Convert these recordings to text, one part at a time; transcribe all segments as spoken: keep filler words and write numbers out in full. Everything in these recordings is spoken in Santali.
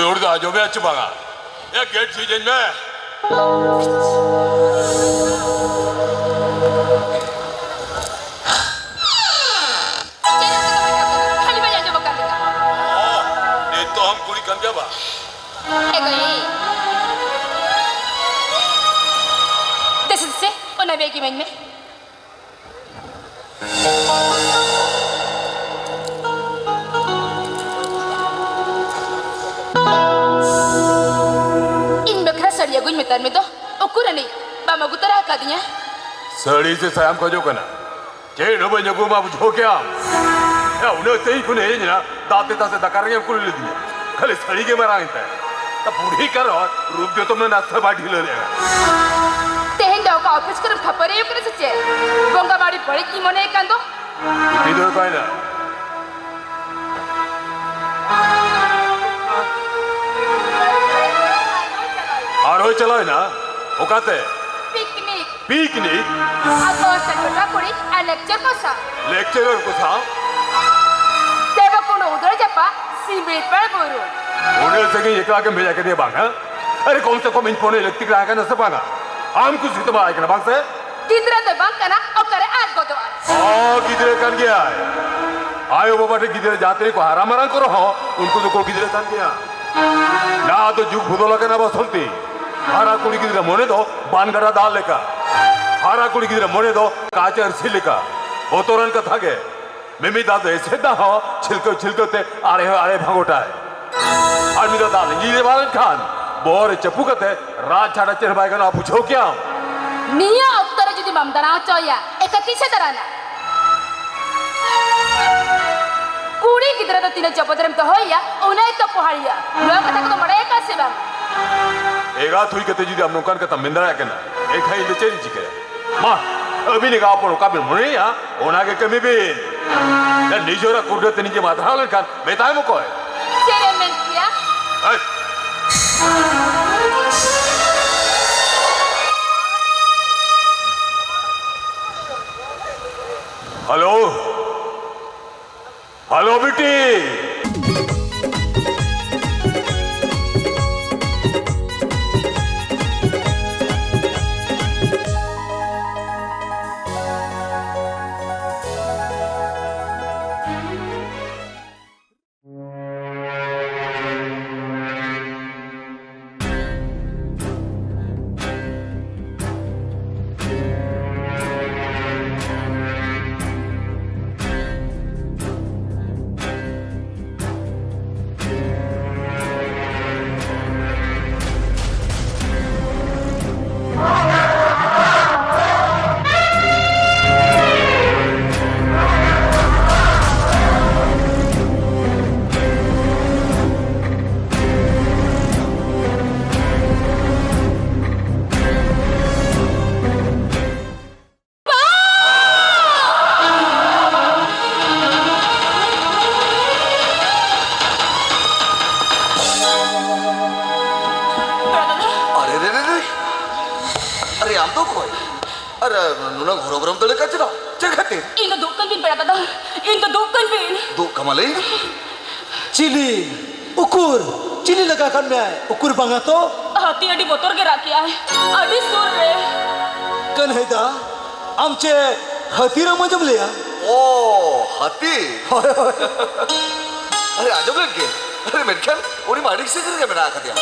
ᱨᱚᱲ ᱫᱚ ᱟᱸᱡᱚᱢᱮ ᱟᱪᱷᱮ ᱵᱟᱝᱟ? ᱮ, ᱜᱮᱴ ᱡᱷᱤᱡ ᱟᱹᱧ ᱢᱮ᱾ ᱪᱮᱫ ᱦᱚᱸ ᱵᱟᱝ ᱟᱸᱡᱚᱢᱚᱜ ᱠᱟᱱᱟ, ᱠᱷᱟᱹᱞᱤ ᱵᱟᱹᱧ ᱟᱸᱡᱚᱢᱚᱜ ᱠᱟᱱ ᱞᱮᱠᱟ᱾ ᱚ, ᱱᱤᱛᱚᱜ ᱦᱚᱸᱢ ᱠᱩᱲᱤ ᱠᱟᱱ ᱜᱮᱭᱟ ᱵᱟ? ᱮ ᱜᱚᱭ᱾ ᱫᱮᱥᱮ, ᱫᱮᱥᱮ, ᱚᱱᱟ ᱵᱮᱜᱽ ᱤᱢᱟᱹᱧ ᱢᱮ᱾ ᱤᱧ ᱵᱟᱠᱷᱨᱟ ᱥᱟᱹᱲᱤ ᱟᱹᱜᱩᱧ ᱢᱮᱛᱟᱫ ᱢᱮ ᱫᱚ, ᱩᱠᱩᱨ ᱟᱹᱱᱤᱡ ᱵᱟᱢ ᱟᱹᱜᱩ ᱛᱚᱨᱟ ᱟᱠᱟᱫᱤᱧᱟ? ᱥᱟᱹᱲᱤ ᱥᱮ ᱥᱟᱭᱟᱢ ᱠᱷᱚᱡᱚᱜ ᱠᱟᱱᱟ? ᱪᱮᱫ ᱦᱚᱸ ᱵᱟᱹᱧ ᱟᱹᱜᱩ ᱟᱢᱟ, ᱵᱩᱡᱷᱟᱹᱣ ᱠᱮᱜᱼᱟᱢ? ᱮ, ᱩᱱᱟᱹᱜ ᱥᱟᱺᱜᱤᱧ ᱠᱷᱚᱱ ᱦᱮᱡ ᱮᱱᱟ, ᱫᱟᱜ ᱛᱮᱛᱟᱝ ᱥᱮ ᱫᱟᱠᱟ ᱨᱮᱸᱜᱮᱡ ᱮᱢ ᱠᱩᱞᱤ ᱞᱤᱫᱤᱧᱟ? ᱠᱷᱟᱹᱞᱤ ᱥᱟᱹᱲᱤ ᱜᱮ ᱢᱟᱨᱟᱝ ᱮᱱ ᱛᱟᱭᱟ᱾ ᱮ, ᱵᱩᱲᱦᱤ ᱠᱟᱨᱚᱱ ᱨᱩᱯ ᱡᱚᱛᱚᱱ ᱢᱮ ᱱᱟᱥᱮ ᱵᱟᱭ ᱰᱷᱤᱞᱟᱹ ᱞᱮᱜᱼᱟ᱾ ᱛᱮᱦᱮᱧ ᱫᱚ ᱚᱠᱟ ᱚᱯᱷᱤᱥ ᱠᱚᱨᱮᱢ ᱠᱷᱟᱹᱯᱟᱹᱨᱤ ᱟᱠᱟᱱᱟ ᱥᱮ ᱪᱮᱫ? ᱵᱚᱸᱜᱟ ᱢᱟ ᱟᱹᱰᱤ ᱵᱟᱹᱲᱤᱡ ᱜᱤᱧ ᱢᱚᱱᱮᱭᱮ ᱠᱟᱱ ᱫᱚ᱾ ᱵᱤᱴᱤ ᱫᱚ ᱚᱠᱟᱭᱮᱱᱟ? ᱟᱨᱦᱚᱸᱭ ᱪᱟᱞᱟᱣᱮᱱᱟ? ᱚᱠᱟᱛᱮ? ᱯᱤᱠᱱᱤᱠ᱾ ᱯᱤᱠᱱᱤᱠ? ᱟᱨ ᱫᱚᱥ ᱡᱚᱱᱟ ᱠᱩᱲᱤ ᱟᱨ ᱞᱮᱠᱪᱟᱨ ᱠᱚ ᱥᱟᱶ᱾ ᱞᱮᱠᱪᱟᱨᱟᱨ ᱠᱚ ᱥᱟᱶ? ᱫᱮᱵᱚᱠᱩᱱᱰ ᱩᱫᱟᱹᱨ ᱡᱟᱯᱟ ᱥᱤᱢᱤᱞᱯᱟᱲ ᱵᱩᱨᱩ᱾ ᱩᱱᱟᱹᱜ ᱥᱟᱺᱜᱤᱧ ᱮᱠᱞᱟ ᱜᱮᱢ ᱵᱷᱮᱡᱟ ᱠᱮᱫᱮᱭᱟ ᱵᱟᱝ, ᱦᱮᱸ? ᱟᱨᱮ, ᱠᱚᱢ ᱥᱮ ᱠᱚᱢ ᱤᱧ ᱯᱷᱳᱱ ᱨᱮ ᱞᱟᱹᱠᱛᱤ ᱛᱟᱦᱮᱸ ᱠᱟᱱᱟ ᱥᱮ ᱵᱟᱝᱟ? ᱟᱢ ᱠᱩᱥᱤ ᱛᱮᱢ ᱟᱲᱟᱜ ᱠᱟᱱᱟ, ᱵᱟᱝ ᱥᱮ? ᱜᱤᱫᱽᱨᱟᱹ ᱫᱚ ᱵᱟᱝ ᱠᱟᱱᱟ, ᱚᱠᱟᱨᱮ ᱟᱫ ᱜᱚᱫᱚᱜᱼᱟ? ᱚ, ᱜᱤᱫᱽᱨᱟᱹ ᱠᱟᱱ ᱜᱮᱭᱟᱭ᱾ ᱟᱭᱳ ᱵᱟᱵᱟ ᱴᱷᱮᱱ ᱜᱤᱫᱽᱨᱟᱹ ᱡᱟᱦᱟᱸ ᱛᱤᱱᱟᱹᱜ ᱠᱚ ᱦᱟᱨᱟ ᱢᱟᱨᱟᱝ ᱠᱚ ᱨᱮᱦᱚᱸ, ᱩᱱᱠᱩ ᱫᱚᱠᱚ ᱜᱤᱫᱽᱨᱟᱹ ᱠᱟᱱ ᱜᱮᱭᱟ᱾ ᱱᱟᱦᱟᱜ ᱫᱚ ᱡᱩᱜᱽ ᱵᱚᱫᱚᱞ ᱟᱠᱟᱱᱟ, ᱵᱟᱥᱚᱱᱛᱤ᱾ ᱦᱟᱨᱟ ᱠᱩᱲᱤ ᱜᱤᱫᱽᱨᱟᱹ ᱢᱚᱱᱮ ᱫᱚ ᱵᱟᱱ ᱜᱟᱰᱟ ᱫᱟᱜ ᱞᱮᱠᱟ᱾ ᱦᱟᱨᱟ ᱠᱩᱲᱤ ᱜᱤᱫᱽᱨᱟᱹ ᱢᱚᱱᱮ ᱫᱚ ᱠᱟᱸᱪ ᱟᱹᱨᱥᱤ ᱞᱮᱠᱟ᱾ ᱵᱚᱛᱚᱨᱟᱱ ᱠᱟᱛᱷᱟ ᱜᱮ, ᱢᱤᱢᱤᱫ ᱫᱷᱟᱣ ᱫᱚ ᱮᱥᱮᱫ ᱫᱟᱜ ᱦᱚᱸ ᱪᱷᱤᱞᱠᱟᱹᱣ ᱪᱷᱤᱞᱠᱟᱹᱣ ᱛᱮ ᱟᱲᱮ ᱦᱚᱸ ᱟᱲᱮ ᱵᱷᱟᱸᱜᱚᱴᱟᱭ᱾ ᱟᱨ ᱢᱤᱫ ᱫᱷᱟᱣ ᱫᱟᱜ ᱞᱤᱸᱡᱤ ᱪᱟᱵᱟ ᱞᱮᱱᱠᱷᱟᱱ ᱵᱚᱦᱚᱜ ᱨᱮ ᱪᱟᱯᱩ ᱠᱟᱛᱮ ᱨᱟᱡᱽ ᱪᱷᱟᱰᱟ ᱪᱮᱫ ᱦᱚᱸ ᱵᱟᱭ ᱜᱟᱱᱚᱜᱼᱟ, ᱵᱩᱡᱷᱟᱹᱣ ᱠᱮᱜᱼᱟᱢ? ᱱᱤᱭᱟᱹ ᱚᱠᱛᱚ ᱨᱮ ᱡᱩᱫᱤ ᱵᱟᱢ ᱫᱟᱬᱟ ᱦᱚᱪᱚᱭᱟ, ᱮᱱᱠᱷᱟᱱ ᱛᱤᱥᱮ ᱫᱟᱬᱟᱱᱟ? ᱠᱩᱲᱤ ᱜᱤᱫᱽᱨᱟᱹ ᱫᱚ ᱛᱤᱱᱟᱹᱜ ᱡᱚᱵᱚᱫ ᱨᱮᱢ ᱫᱚᱦᱚᱭᱮᱭᱟ, ᱩᱱᱟᱹᱜ ᱜᱮᱛᱚ ᱯᱚᱦᱟᱲᱤᱭᱟ᱾ ᱱᱚᱣᱟ ᱠᱟᱛᱷᱟ ᱠᱚᱫᱚ ᱵᱟᱲᱟᱭ ᱟᱠᱟᱫ ᱥᱮ ᱵᱟᱝ? ᱮᱸᱜᱟᱛ ᱦᱩᱭ ᱠᱟᱛᱮ ᱡᱩᱫᱤ ᱟᱢ ᱱᱚᱝᱠᱟᱱ ᱠᱟᱛᱷᱟᱢ ᱢᱮᱱ ᱫᱟᱲᱮᱭᱟᱜ ᱠᱟᱱᱟ, ᱮᱱᱠᱷᱟᱱ ᱤᱧ ᱫᱚ ᱪᱮᱫ ᱤᱧ ᱪᱤᱠᱟᱹᱭᱟ? ᱢᱟ, ᱟᱹᱵᱤᱱ ᱮᱸᱜᱟ ᱦᱚᱯᱚᱱ ᱚᱠᱟ ᱵᱤᱱ ᱢᱚᱱᱮᱭᱟ, ᱚᱱᱟ ᱜᱮ ᱠᱟᱹᱢᱤ ᱵᱤᱱ᱾ ᱱᱤᱡᱮᱨᱟᱜ ᱠᱩᱰᱟᱹ ᱛᱮ ᱱᱤᱡᱮ ᱢᱟᱫᱷᱟᱣ ᱞᱮᱱᱠᱷᱟᱱ ᱢᱮᱛᱟᱭ ᱢᱚᱠᱚᱭ? ᱪᱮᱫ ᱮᱢ ᱢᱮᱱ ᱠᱮᱭᱟ? ᱦᱮᱭ! ᱦᱮᱞᱳ, ᱦᱮᱞᱳ ᱵᱤᱴᱤ᱾ ᱟᱨᱮ, ᱟᱢ ᱫᱚ ᱚᱠᱚᱭ? ᱟᱨ ᱱᱩᱱᱟᱹᱜ ᱦᱚᱨᱚᱵᱚᱨᱚᱢ ᱫᱟᱲᱮ ᱠᱟᱱ ᱪᱮᱫᱟᱜ? ᱪᱮᱫ ᱠᱷᱟᱹᱛᱤᱨ? ᱤᱧ ᱫᱚ ᱫᱩᱜ ᱠᱟᱹᱧ ᱵᱤᱱ ᱯᱮᱲᱟ ᱫᱟᱫᱟ, ᱤᱧ ᱫᱚ ᱫᱩᱜ ᱠᱟᱹᱧ ᱵᱤᱱ᱾ ᱫᱩᱜ ᱠᱟᱢᱟ ᱞᱟᱹᱭ? ᱪᱤᱞᱤ? ᱩᱠᱩᱨ? ᱪᱤᱞᱤ ᱞᱟᱜᱟ ᱠᱟᱫ ᱢᱮᱭᱟᱭ? ᱩᱠᱩᱨ ᱵᱟᱝᱟ ᱛᱚ? ᱦᱟᱹᱛᱤ ᱟᱹᱰᱤ ᱵᱚᱛᱚᱨ ᱜᱮ ᱨᱟᱜ ᱠᱮᱜᱼᱟᱭ, ᱟᱹᱰᱤ ᱥᱩᱨ ᱨᱮ᱾ ᱠᱟᱹᱱᱦᱟᱹᱭ ᱫᱟ, ᱟᱢ ᱪᱮ ᱦᱟᱹᱛᱤ ᱨᱟᱢ ᱟᱸᱡᱚᱢ ᱞᱮᱭᱟ? ᱚ, ᱦᱟᱹᱛᱤ? ᱦᱳᱭ, ᱦᱳᱭ᱾ ᱟᱨᱮ, ᱟᱸᱡᱚᱢ ᱞᱮᱫ ᱜᱮ᱾ ᱟᱨᱮ, ᱢᱮᱱᱠᱷᱟᱱ ᱩᱱᱤ ᱢᱟ ᱟᱹᱰᱤ ᱥᱟᱺᱜᱤᱧ ᱨᱮᱜᱮ ᱢᱮᱱᱟᱜ ᱟᱠᱟᱫᱮᱭᱟ᱾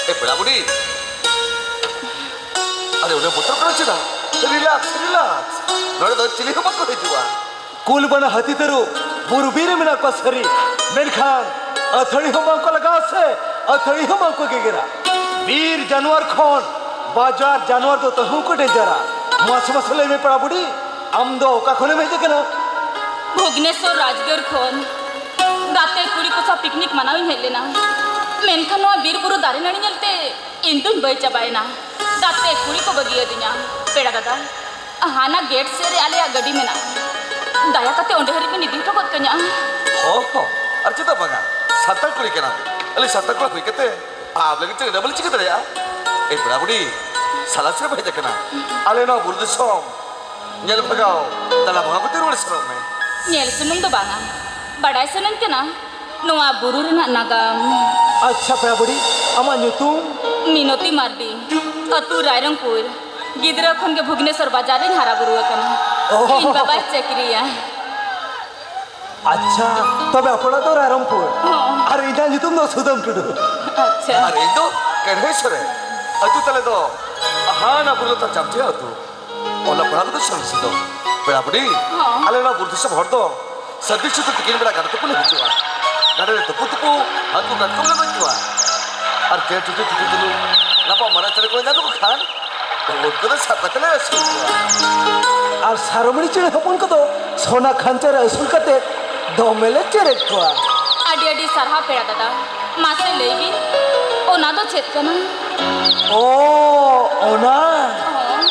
ᱮ, ᱯᱮᱲᱟ ᱵᱩᱰᱷᱤ᱾ ᱟᱨᱮ, ᱩᱱᱟᱹᱜ ᱵᱚᱛᱚᱨ ᱠᱟᱱᱟ ᱪᱮᱫᱟᱜ? Relax, relax᱾ ᱱᱚᱰᱮ ᱫᱚ ᱪᱤᱞᱤ ᱦᱚᱸ ᱵᱟᱠᱚ ᱦᱤᱡᱩᱜᱼᱟ᱾ ᱠᱩᱞ, ᱵᱟᱱᱟ, ᱦᱟᱹᱛᱤ, ᱛᱟᱹᱨᱩᱵ ᱵᱩᱨᱩ ᱵᱤᱨ ᱨᱮ ᱢᱮᱱᱟᱜ ᱠᱚᱣᱟ ᱥᱟᱹᱨᱤ, ᱢᱮᱱᱠᱷᱟᱱ ᱟᱹᱛᱷᱟᱹᱲᱤ ᱦᱚᱸ ᱵᱟᱝ ᱠᱚ ᱞᱟᱜᱟᱜᱼᱟ ᱥᱮ ᱟᱹᱛᱷᱟᱹᱲᱤ ᱦᱚᱸ ᱵᱟᱝ ᱠᱚ ᱜᱮᱜᱮᱨᱟ᱾ ᱵᱤᱨ ᱡᱟᱱᱣᱟᱨ ᱠᱷᱚᱱ ᱵᱟᱡᱟᱨ ᱡᱟᱱᱣᱟᱨ ᱫᱚ ᱛᱟᱹᱦᱩ ᱠᱚ ᱰᱮᱧᱡᱟᱨᱟ᱾ ᱢᱟᱥᱮ, ᱢᱟᱥᱮ ᱞᱟᱹᱭ ᱢᱮ ᱯᱮᱲᱟ ᱵᱩᱰᱷᱤ, ᱟᱢ ᱫᱚ ᱚᱠᱟ ᱠᱷᱚᱱᱮᱢ ᱦᱮᱡ ᱟᱠᱟᱱᱟ? ᱵᱷᱩᱵᱽᱱᱮᱥᱚᱨ ᱨᱟᱡᱽᱜᱟᱲ ᱠᱷᱚᱱ ᱜᱟᱛᱮ ᱠᱩᱲᱤ ᱠᱚ ᱥᱟᱶ ᱯᱤᱠᱱᱤᱠ ᱢᱟᱱᱟᱣᱤᱧ ᱦᱮᱡ ᱞᱮᱱᱟ, ᱢᱮᱱᱠᱷᱟᱱ ᱱᱚᱣᱟ ᱵᱤᱨ ᱵᱩᱨᱩ ᱫᱟᱨᱮ ᱱᱟᱹᱲᱤ ᱧᱮᱞᱛᱮ ᱤᱧ ᱫᱩᱧ ᱵᱟᱹᱭ ᱪᱟᱵᱟᱭᱮᱱᱟ᱾ ᱜᱟᱛᱮ ᱠᱩᱲᱤ ᱠᱚ ᱵᱟᱹᱜᱤᱭᱟᱹᱫᱤᱧᱟ᱾ ᱯᱮᱲᱟ ᱫᱟᱫᱟ, ᱦᱟᱱᱟ ᱜᱮᱴ ᱥᱮᱫ ᱨᱮ ᱟᱞᱮᱭᱟᱜ ᱜᱟᱹᱰᱤ ᱢᱮᱱᱟᱜᱼᱟ, ᱫᱟᱭᱟ ᱠᱟᱛᱮ ᱚᱸᱰᱮ ᱦᱟᱹᱨᱤᱡ ᱵᱤᱱ ᱤᱫᱤ ᱦᱚᱴᱚ ᱜᱚᱫ ᱠᱟᱹᱧᱟ᱾ ᱦᱚᱸ, ᱦᱚᱸ, ᱟᱨ ᱪᱮᱫᱟᱜ ᱵᱟᱝᱟ? ᱥᱟᱱᱛᱟᱲ ᱠᱩᱲᱤ ᱠᱟᱱᱟᱢ, ᱟᱞᱮ ᱥᱟᱱᱛᱟᱲ ᱠᱚᱲᱟ ᱦᱩᱭ ᱠᱟᱛᱮ ᱟᱢ ᱞᱟᱹᱜᱤᱫ ᱪᱮᱫ ᱦᱚᱸ ᱵᱟᱞᱮ ᱪᱤᱠᱟᱹ ᱫᱟᱲᱮᱭᱟᱜᱼᱟ? ᱮ ᱯᱮᱲᱟ ᱵᱩᱰᱷᱤ, ᱥᱟᱞᱟ ᱥᱮᱫ ᱮᱢ ᱦᱮᱡ ᱟᱠᱟᱱᱟ, ᱟᱞᱮ ᱱᱚᱣᱟ ᱵᱩᱨᱩ ᱫᱤᱥᱚᱢ ᱧᱮᱞ ᱵᱷᱟᱜᱟᱣ, ᱫᱟᱬᱟ ᱵᱷᱟᱜᱟᱣ ᱠᱟᱛᱮ ᱨᱩᱣᱟᱹᱲ ᱥᱮᱱᱚᱜ ᱢᱮ᱾ ᱧᱮᱞ ᱥᱩᱢᱩᱝ ᱫᱚ ᱵᱟᱝᱟ, ᱵᱟᱰᱟᱭ ᱥᱟᱱᱟᱧ ᱠᱟᱱᱟ ᱱᱚᱣᱟ ᱵᱩᱨᱩ ᱨᱮᱱᱟᱜ ᱱᱟᱜᱟᱢ᱾ ᱟᱪᱪᱷᱟ ᱯᱮᱲᱟ ᱵᱩᱰᱷᱤ, ᱟᱢᱟᱜ ᱧᱩᱛᱩᱢ? ᱢᱤᱱᱚᱛᱤ ᱢᱟᱨᱰᱤ, ᱟᱹᱛᱩ ᱨᱟᱭᱨᱚᱝᱯᱩᱨ᱾ ᱜᱤᱫᱽᱨᱟᱹ ᱠᱷᱚᱱ ᱜᱮ ᱵᱷᱩᱵᱽᱱᱮᱥᱚᱨ ᱵᱟᱡᱟᱨ ᱨᱤᱧ ᱦᱟᱨᱟ ᱵᱩᱨᱩ ᱟᱠᱟᱱᱟ᱾ ᱚᱦᱚ᱾ ᱤᱧ ᱵᱟᱵᱟᱭ ᱪᱟᱹᱠᱨᱤᱭᱟ᱾ ᱟᱪᱪᱷᱟ, ᱛᱚᱵᱮ ᱟᱯᱮ ᱚᱲᱟᱜ ᱫᱚ ᱨᱟᱭᱨᱚᱝᱯᱩᱨ? ᱦᱚᱸ᱾ ᱟᱨ ᱤᱧᱟᱹᱜ ᱧᱩᱛᱩᱢ ᱫᱚ ᱥᱩᱫᱟᱹᱢ ᱴᱩᱰᱩ᱾ ᱟᱪᱪᱷᱟ᱾ ᱟᱨ ᱤᱧ ᱫᱚ ᱠᱟᱹᱱᱦᱟᱹᱭ ᱥᱚᱨᱮᱱ᱾ ᱟᱹᱛᱩ ᱛᱟᱞᱮ ᱫᱚ ᱦᱟᱱᱟ ᱵᱩᱨᱩ ᱞᱟᱛᱟᱨ ᱡᱟᱢᱛᱤᱭᱟ ᱟᱹᱛᱩ᱾ ᱚᱞᱚᱜ ᱯᱟᱲᱦᱟᱜ ᱠᱚᱫᱚ ᱥᱟᱺᱜᱤᱧ ᱥᱮᱫ ᱫᱚ᱾ ᱯᱮᱲᱟ ᱵᱩᱰᱷᱤ, ᱦᱚᱸ᱾ ᱟᱞᱮ ᱱᱚᱣᱟ ᱵᱩᱨᱩ ᱫᱤᱥᱚᱢ ᱦᱚᱲ ᱫᱚ ᱥᱟᱹᱨᱫᱤ ᱥᱤᱛᱩᱝ ᱛᱤᱠᱤᱱ ᱵᱮᱲᱟ ᱜᱟᱰᱟ ᱛᱩᱯᱩ ᱞᱮ ᱦᱤᱡᱩᱜᱼᱟ᱾ ᱜᱟᱰᱟ ᱨᱮ ᱛᱩᱯᱩ ᱛᱩᱯᱩ ᱦᱟᱹᱠᱩ ᱠᱟᱴᱠᱚᱢ ᱞᱮ ᱜᱚᱡ ᱠᱚᱣᱟ᱾ ᱟᱨ ᱪᱮᱬᱮ ᱪᱩᱴᱩ ᱪᱩᱴᱩ ᱛᱩᱞᱩᱡ ᱨᱟᱯᱟᱜ ᱢᱟᱨᱟᱜ ᱪᱮᱬᱮ ᱠᱚᱞᱮ ᱧᱟᱢ ᱞᱮᱠᱚ ᱠᱷᱟᱱ ᱩᱱᱠᱩ ᱫᱚ ᱥᱟᱵ ᱠᱟᱛᱮ ᱞᱮ ᱟᱹᱥᱩᱞ ᱠᱚᱣᱟ᱾ ᱟᱨ ᱥᱟᱨᱚᱢᱤᱲᱤ ᱪᱮᱬᱮ ᱦᱚᱯᱚᱱ ᱠᱚᱫᱚ ᱥᱚᱱᱟ ᱠᱷᱟᱧᱪᱟ ᱨᱮ ᱟᱹᱥᱩᱞ ᱠᱟᱛᱮ ᱫᱚᱢᱮ ᱞᱮ ᱪᱮᱨᱮᱡ ᱠᱚᱣᱟ᱾ ᱟᱹᱰᱤ ᱟᱹᱰᱤ ᱥᱟᱨᱦᱟᱣ ᱯᱮᱲᱟ ᱫᱟᱫᱟ᱾ ᱢᱟᱥᱮ ᱞᱟᱹᱭ ᱵᱤᱱ, ᱚᱱᱟ ᱫᱚ ᱪᱮᱫ ᱠᱟᱱᱟ? ᱚ, ᱚᱱᱟ? ᱦᱚᱸ᱾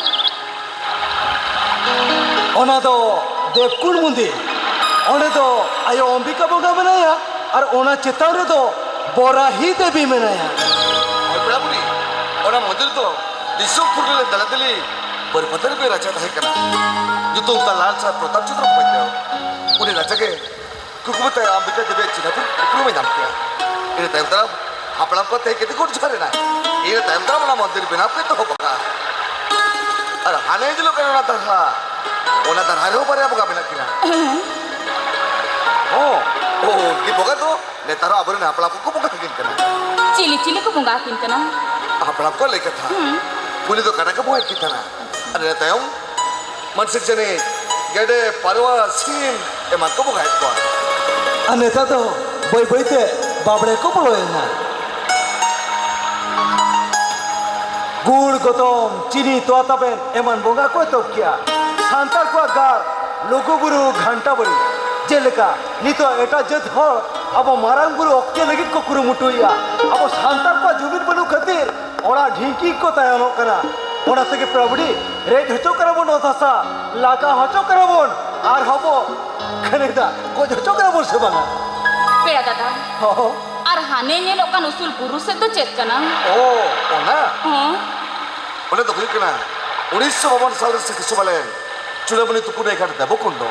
ᱚᱱᱟ ᱫᱚ ᱫᱮᱵᱽᱠᱩᱸᱰ ᱢᱚᱱᱫᱤᱨ᱾ ᱚᱸᱰᱮ ᱫᱚ ᱟᱭᱳ ᱚᱢᱵᱤᱠᱟ ᱵᱚᱸᱜᱟ ᱢᱮᱱᱟᱭᱟ ᱟᱨ ᱚᱱᱟ ᱪᱮᱛᱟᱱ ᱨᱮᱫᱚ ᱵᱚᱨᱟᱦᱤ ᱫᱮᱵᱤ ᱢᱮᱱᱟᱭᱟ᱾ ᱦᱳᱭ ᱯᱮᱲᱟ ᱵᱩᱰᱷᱤ, ᱚᱱᱟ ᱢᱚᱱᱫᱤᱨ ᱫᱚ ᱫᱤᱥᱚᱢ ᱯᱷᱩᱨᱜᱟᱹᱞ ᱫᱟᱞᱟ ᱫᱟᱞᱤ ᱯᱚᱨᱤᱯᱟᱛᱷᱟ ᱨᱮ ᱨᱟᱡᱟ ᱛᱟᱦᱮᱸ ᱠᱟᱱᱟ᱾ ᱧᱩᱛᱩᱢ ᱛᱟᱭ ᱞᱟᱞ ᱥᱟᱦᱮᱵᱽ ᱯᱨᱚᱛᱟᱯ ᱪᱚᱸᱫᱽᱨᱚ ᱵᱷᱚᱸᱡᱽᱫᱮᱣ᱾ ᱩᱱᱤ ᱨᱟᱡᱟ ᱜᱮ ᱠᱩᱠᱢᱩ ᱛᱮ ᱟᱢᱵᱤᱠᱟ ᱫᱮᱵᱤᱭᱟᱜ ᱪᱤᱱᱦᱟᱹᱯᱩᱨ ᱩᱯᱨᱩᱢᱮ ᱧᱟᱢ ᱠᱮᱫᱟ᱾ ᱤᱱᱟᱹ ᱛᱟᱭᱚᱢ ᱫᱟᱨᱟᱢ ᱦᱟᱯᱲᱟᱢ ᱠᱚ ᱛᱮᱦᱮᱧ ᱠᱟᱛᱮ ᱠᱚ ᱡᱚᱦᱟᱨ ᱮᱱᱟ᱾ ᱤᱱᱟᱹ ᱛᱟᱭᱚᱢ ᱫᱟᱨᱟᱢ ᱚᱱᱟ ᱢᱚᱱᱫᱤᱨ ᱵᱮᱱᱟᱣ ᱠᱚ ᱮᱛᱚᱦᱚᱵ ᱟᱠᱟᱫᱼᱟ᱾ ᱟᱨ ᱦᱟᱱᱮ ᱧᱮᱞᱚᱜ ᱠᱟᱱᱟ ᱚᱱᱟ ᱫᱟᱨᱦᱟ, ᱚᱱᱟ ᱫᱟᱨᱦᱟ ᱨᱮᱦᱚᱸ ᱵᱟᱨᱭᱟ ᱵᱚᱸᱜᱟ ᱢᱮᱱᱟᱜ ᱠᱤᱱᱟ᱾ ᱦᱚᱸ, ᱚ, ᱩᱱᱠᱤᱱ ᱵᱚᱸᱜᱟ ᱫᱚ ᱱᱮᱛᱟᱨ ᱦᱚᱸ ᱟᱵᱚᱨᱮᱱ ᱦᱟᱯᱲᱟᱢ ᱠᱚᱠᱚ ᱵᱚᱸᱜᱟ ᱟᱹᱠᱤᱱ ᱠᱟᱱᱟ᱾ ᱪᱤᱞᱤ ᱪᱤᱞᱤ ᱠᱚ ᱵᱚᱸᱜᱟ ᱟᱹᱠᱤᱱ ᱠᱟᱱᱟ? ᱦᱟᱯᱲᱟᱢ ᱠᱚᱣᱟᱜ ᱞᱟᱹᱭ ᱠᱟᱛᱷᱟ, ᱦᱩᱸ᱾ ᱯᱩᱭᱞᱩ ᱫᱚ ᱠᱟᱰᱟ ᱠᱚ ᱵᱚᱸᱜᱟ ᱟᱹᱠᱤᱱ ᱛᱟᱦᱮᱱᱟ, ᱟᱨ ᱤᱱᱟᱹ ᱛᱟᱭᱚᱢ ᱢᱟᱱᱥᱤᱠ ᱡᱟᱹᱱᱤᱡ ᱜᱮᱰᱮ, ᱯᱟᱨᱣᱟ, ᱥᱤᱢ ᱮᱢᱟᱱ ᱠᱚ ᱵᱚᱸᱜᱟᱭᱮᱫ ᱠᱚᱣᱟ᱾ ᱟᱨ ᱱᱮᱛᱟᱨ ᱫᱚ ᱵᱟᱹᱭ ᱵᱟᱹᱭ ᱛᱮ ᱵᱟᱵᱲᱮ ᱠᱚ ᱵᱚᱞᱚᱭᱮᱱᱟ᱾ ᱜᱩᱲ, ᱜᱚᱛᱚᱢ, ᱪᱤᱱᱤ, ᱛᱚᱣᱟ ᱛᱟᱵᱮᱱ ᱮᱢᱟᱱ ᱵᱚᱸᱜᱟ ᱠᱚ ᱮᱛᱚᱦᱚᱵ ᱠᱮᱜᱼᱟ᱾ ᱥᱟᱱᱛᱟᱲ ᱠᱚᱣᱟᱜ ᱜᱟᱲ ᱞᱩᱜᱩᱵᱩᱨᱩ ᱜᱷᱟᱱᱴᱟ ᱵᱟᱲᱤ ᱡᱮᱞᱮᱠᱟ ᱱᱤᱛᱚᱜ ᱮᱴᱟᱜ ᱡᱟᱹᱛ ᱦᱚᱲ ᱟᱵᱚ ᱢᱟᱨᱟᱝ ᱵᱩᱨᱩ ᱚᱠᱛᱮ ᱞᱟᱹᱜᱤᱫ ᱠᱚ ᱠᱩᱨᱩᱢᱩᱴᱩᱭᱮᱫᱼᱟ᱾ ᱟᱵᱚ ᱥᱟᱱᱛᱟᱲ ᱠᱚᱣᱟᱜ ᱡᱩᱢᱤᱫ ᱵᱟᱹᱱᱩᱜ ᱠᱷᱟᱹᱛᱤᱨ ᱚᱲᱟᱜ ᱰᱷᱤᱝᱠᱤ ᱠᱚ ᱛᱟᱭᱚᱢᱚᱜ ᱠᱟᱱᱟ᱾ ᱚᱱᱟ ᱛᱮᱜᱮ ᱯᱮᱲᱟ ᱵᱩᱰᱷᱤ, ᱨᱮᱡ ᱦᱚᱪᱚ ᱠᱟᱱᱟ ᱵᱚᱱ ᱚᱛ ᱦᱟᱥᱟ, ᱞᱟᱜᱟ ᱦᱚᱪᱚ ᱠᱟᱱᱟ ᱵᱚᱱ, ᱟᱨ ᱦᱚᱸ ᱵᱚ ᱠᱷᱟᱹᱱᱤᱠ ᱫᱟ ᱜᱚᱡ ᱦᱚᱪᱚ ᱠᱟᱱᱟ ᱵᱚᱱ ᱥᱮ ᱵᱟᱝᱟ? ᱯᱮᱲᱟ ᱫᱟᱫᱟ, ᱦᱚᱸ᱾ ᱟᱨ ᱦᱟᱱᱮ ᱧᱮᱞᱚᱜ ᱠᱟᱱ ᱩᱥᱩᱞ ᱵᱩᱨᱩ ᱥᱮᱫ ᱫᱚ ᱪᱮᱫ ᱠᱟᱱᱟ? ᱚ, ᱚᱱᱟ? ᱦᱚᱸ᱾ ᱚᱸᱰᱮ ᱫᱚ ᱦᱩᱭᱩᱜ ᱠᱟᱱᱟ ᱩᱱᱤᱥᱥᱚ ᱵᱟᱵᱚᱱ ᱥᱟᱞ ᱨᱮ ᱥᱤᱫᱷᱩ ᱥᱚᱵᱷᱟ ᱞᱮᱱ ᱪᱩᱲᱟᱢᱩᱱᱤ ᱛᱩᱯᱩᱱ ᱱᱟᱹᱭ ᱜᱷᱟᱴ ᱫᱮᱵᱚ ᱠᱩᱱᱰᱚ᱾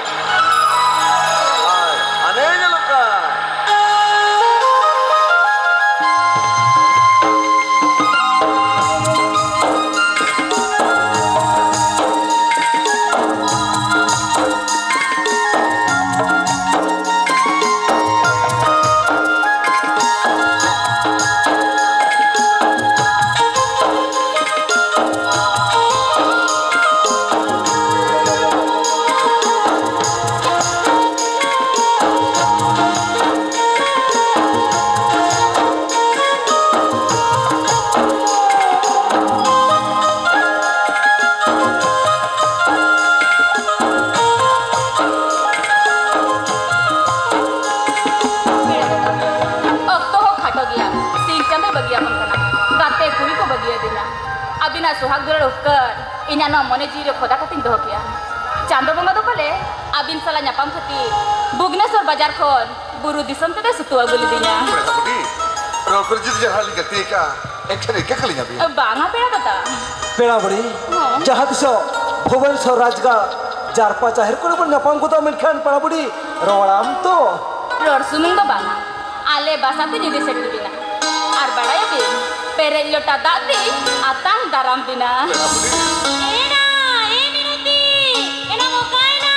ᱟᱨ ᱦᱟᱱᱮ ᱧᱮᱞᱚᱜ ᱠᱟᱱ ᱚᱠᱛᱚ ᱦᱚᱸ ᱠᱷᱟᱴᱚ ᱜᱮᱭᱟ, ᱥᱤᱧ ᱪᱟᱸᱫᱚᱭ ᱵᱟᱹᱜᱤᱭᱟᱵᱚᱱ ᱠᱟᱱᱟ, ᱜᱟᱛᱮ ᱠᱩᱲᱤ ᱠᱚ ᱵᱟᱹᱜᱤᱭᱟᱹᱫᱤᱧᱟ᱾ ᱟᱹᱵᱤᱱᱟᱜ ᱥᱚᱦᱟᱜ ᱫᱩᱞᱟᱹᱲ ᱩᱯᱠᱟᱹᱨ ᱤᱧᱟᱹᱜ ᱱᱚᱣᱟ ᱢᱚᱱᱮ ᱡᱤᱣᱤ ᱨᱮ ᱠᱷᱚᱫᱟ ᱠᱟᱛᱮᱧ ᱫᱚᱦᱚ ᱠᱮᱜᱼᱟ᱾ ᱪᱟᱸᱫᱚ ᱵᱚᱸᱜᱟ ᱫᱚ ᱯᱟᱞᱮ ᱟᱹᱵᱤᱱ ᱥᱟᱞᱟᱜ ᱧᱟᱯᱟᱢ ᱠᱷᱟᱹᱛᱤᱨ ᱵᱷᱩᱵᱽᱱᱮᱥᱚᱨ ᱵᱟᱡᱟᱨ ᱠᱷᱚᱱ ᱵᱩᱨᱩ ᱫᱤᱥᱚᱢ ᱛᱮᱫᱚᱭ ᱥᱩᱛᱩ ᱟᱹᱜᱩ ᱞᱤᱫᱤᱧᱟ᱾ ᱯᱮᱲᱟ ᱠᱩᱴᱤ, ᱨᱚᱲ ᱠᱚᱨᱮ ᱡᱩᱫᱤ ᱡᱟᱦᱟᱸ ᱞᱤᱧ ᱜᱟᱛᱮ ᱟᱠᱟᱜᱼᱟ, ᱮᱱᱠᱷᱟᱱ ᱤᱠᱟᱹ ᱠᱟᱹᱞᱤᱧᱟᱵᱤᱱ᱾ ᱵᱟᱝᱟ ᱯᱮᱲᱟ ᱫᱟᱫᱟ, ᱯᱮᱲᱟ ᱵᱩᱰᱷᱤ, ᱦᱚᱸ᱾ ᱡᱟᱦᱟᱸ ᱛᱤᱥᱚᱜ ᱵᱷᱩᱵᱚᱱᱮᱥᱚᱨ ᱨᱟᱡᱽᱜᱟᱲ ᱡᱟᱨᱯᱟ ᱡᱟᱦᱮᱨ ᱠᱚᱨᱮ ᱵᱚᱱ ᱧᱟᱯᱟᱢ ᱜᱚᱫᱚᱜᱼᱟ, ᱢᱮᱱᱠᱷᱟᱱ ᱯᱮᱲᱟ ᱵᱩᱰᱷᱤ, ᱨᱚᱲᱟᱢ ᱛᱚ? ᱨᱚᱲ ᱥᱩᱢᱩᱝ ᱫᱚ ᱵᱟᱝᱟ, ᱟᱞᱮ ᱵᱟᱥᱟ ᱛᱮ ᱡᱩᱫᱤ ᱥᱮᱴᱮᱨ ᱵᱤᱱᱟ᱾ ᱟᱨ ᱵᱟᱲᱟᱭᱟᱵᱤᱱ, ᱯᱮᱨᱮᱡ ᱞᱚᱴᱟ ᱫᱟᱜ ᱛᱮ ᱟᱛᱟᱝ ᱫᱟᱨᱟᱢ ᱵᱤᱱᱟ᱾ ᱮᱱᱟ, ᱮ ᱢᱤᱱᱚᱛᱤ, ᱮᱱᱟ ᱢᱚᱠᱟᱭᱱᱟ,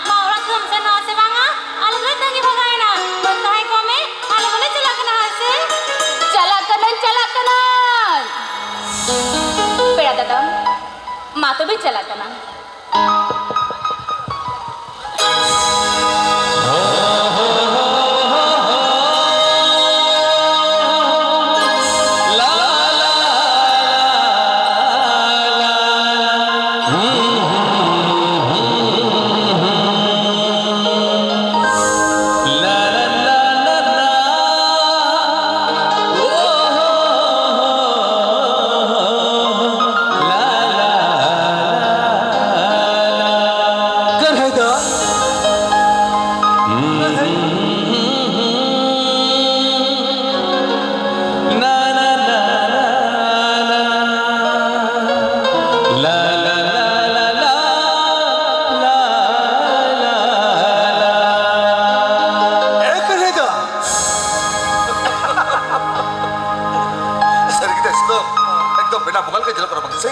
ᱢᱟ ᱚᱲᱟᱜ ᱠᱷᱚᱱ ᱥᱮᱱᱚᱜᱼᱟ ᱥᱮ ᱵᱟᱝᱟ? ᱟᱞᱮ ᱫᱚᱞᱮ ᱛᱟᱺᱜᱤ ᱵᱷᱟᱜᱟᱣᱮᱱᱟ᱾ ᱢᱟᱹᱭ ᱛᱟᱦᱮᱸ ᱠᱚᱜ ᱢᱮ, ᱟᱞᱮ ᱦᱚᱸᱞᱮ ᱪᱟᱞᱟᱜ ᱠᱟᱱᱟ, ᱦᱮᱸ ᱥᱮ? ᱪᱟᱞᱟᱜ ᱠᱟᱹᱱᱟᱹᱧ, ᱪᱟᱞᱟᱜ ᱠᱟᱹᱱᱟᱹᱧ᱾ ᱯᱮᱲᱟ ᱫᱟᱫᱟ, ᱢᱟ ᱛᱚᱵᱮ ᱪᱟᱞᱟᱜ ᱠᱟᱱᱟ᱾ ᱠᱟᱹᱨᱦᱟᱹᱭ ᱫᱚ᱾ ᱮ ᱠᱟᱹᱨᱦᱟᱹᱭ ᱫᱚ᱾ ᱥᱟᱹᱨᱤ ᱜᱮ ᱫᱚ, ᱮᱠᱫᱚᱢ ᱵᱮᱱᱟᱣ ᱵᱚᱸᱜᱟ ᱞᱮᱠᱟ ᱧᱮᱞᱚᱜ ᱠᱟᱱᱟ ᱵᱟᱝ ᱥᱮ?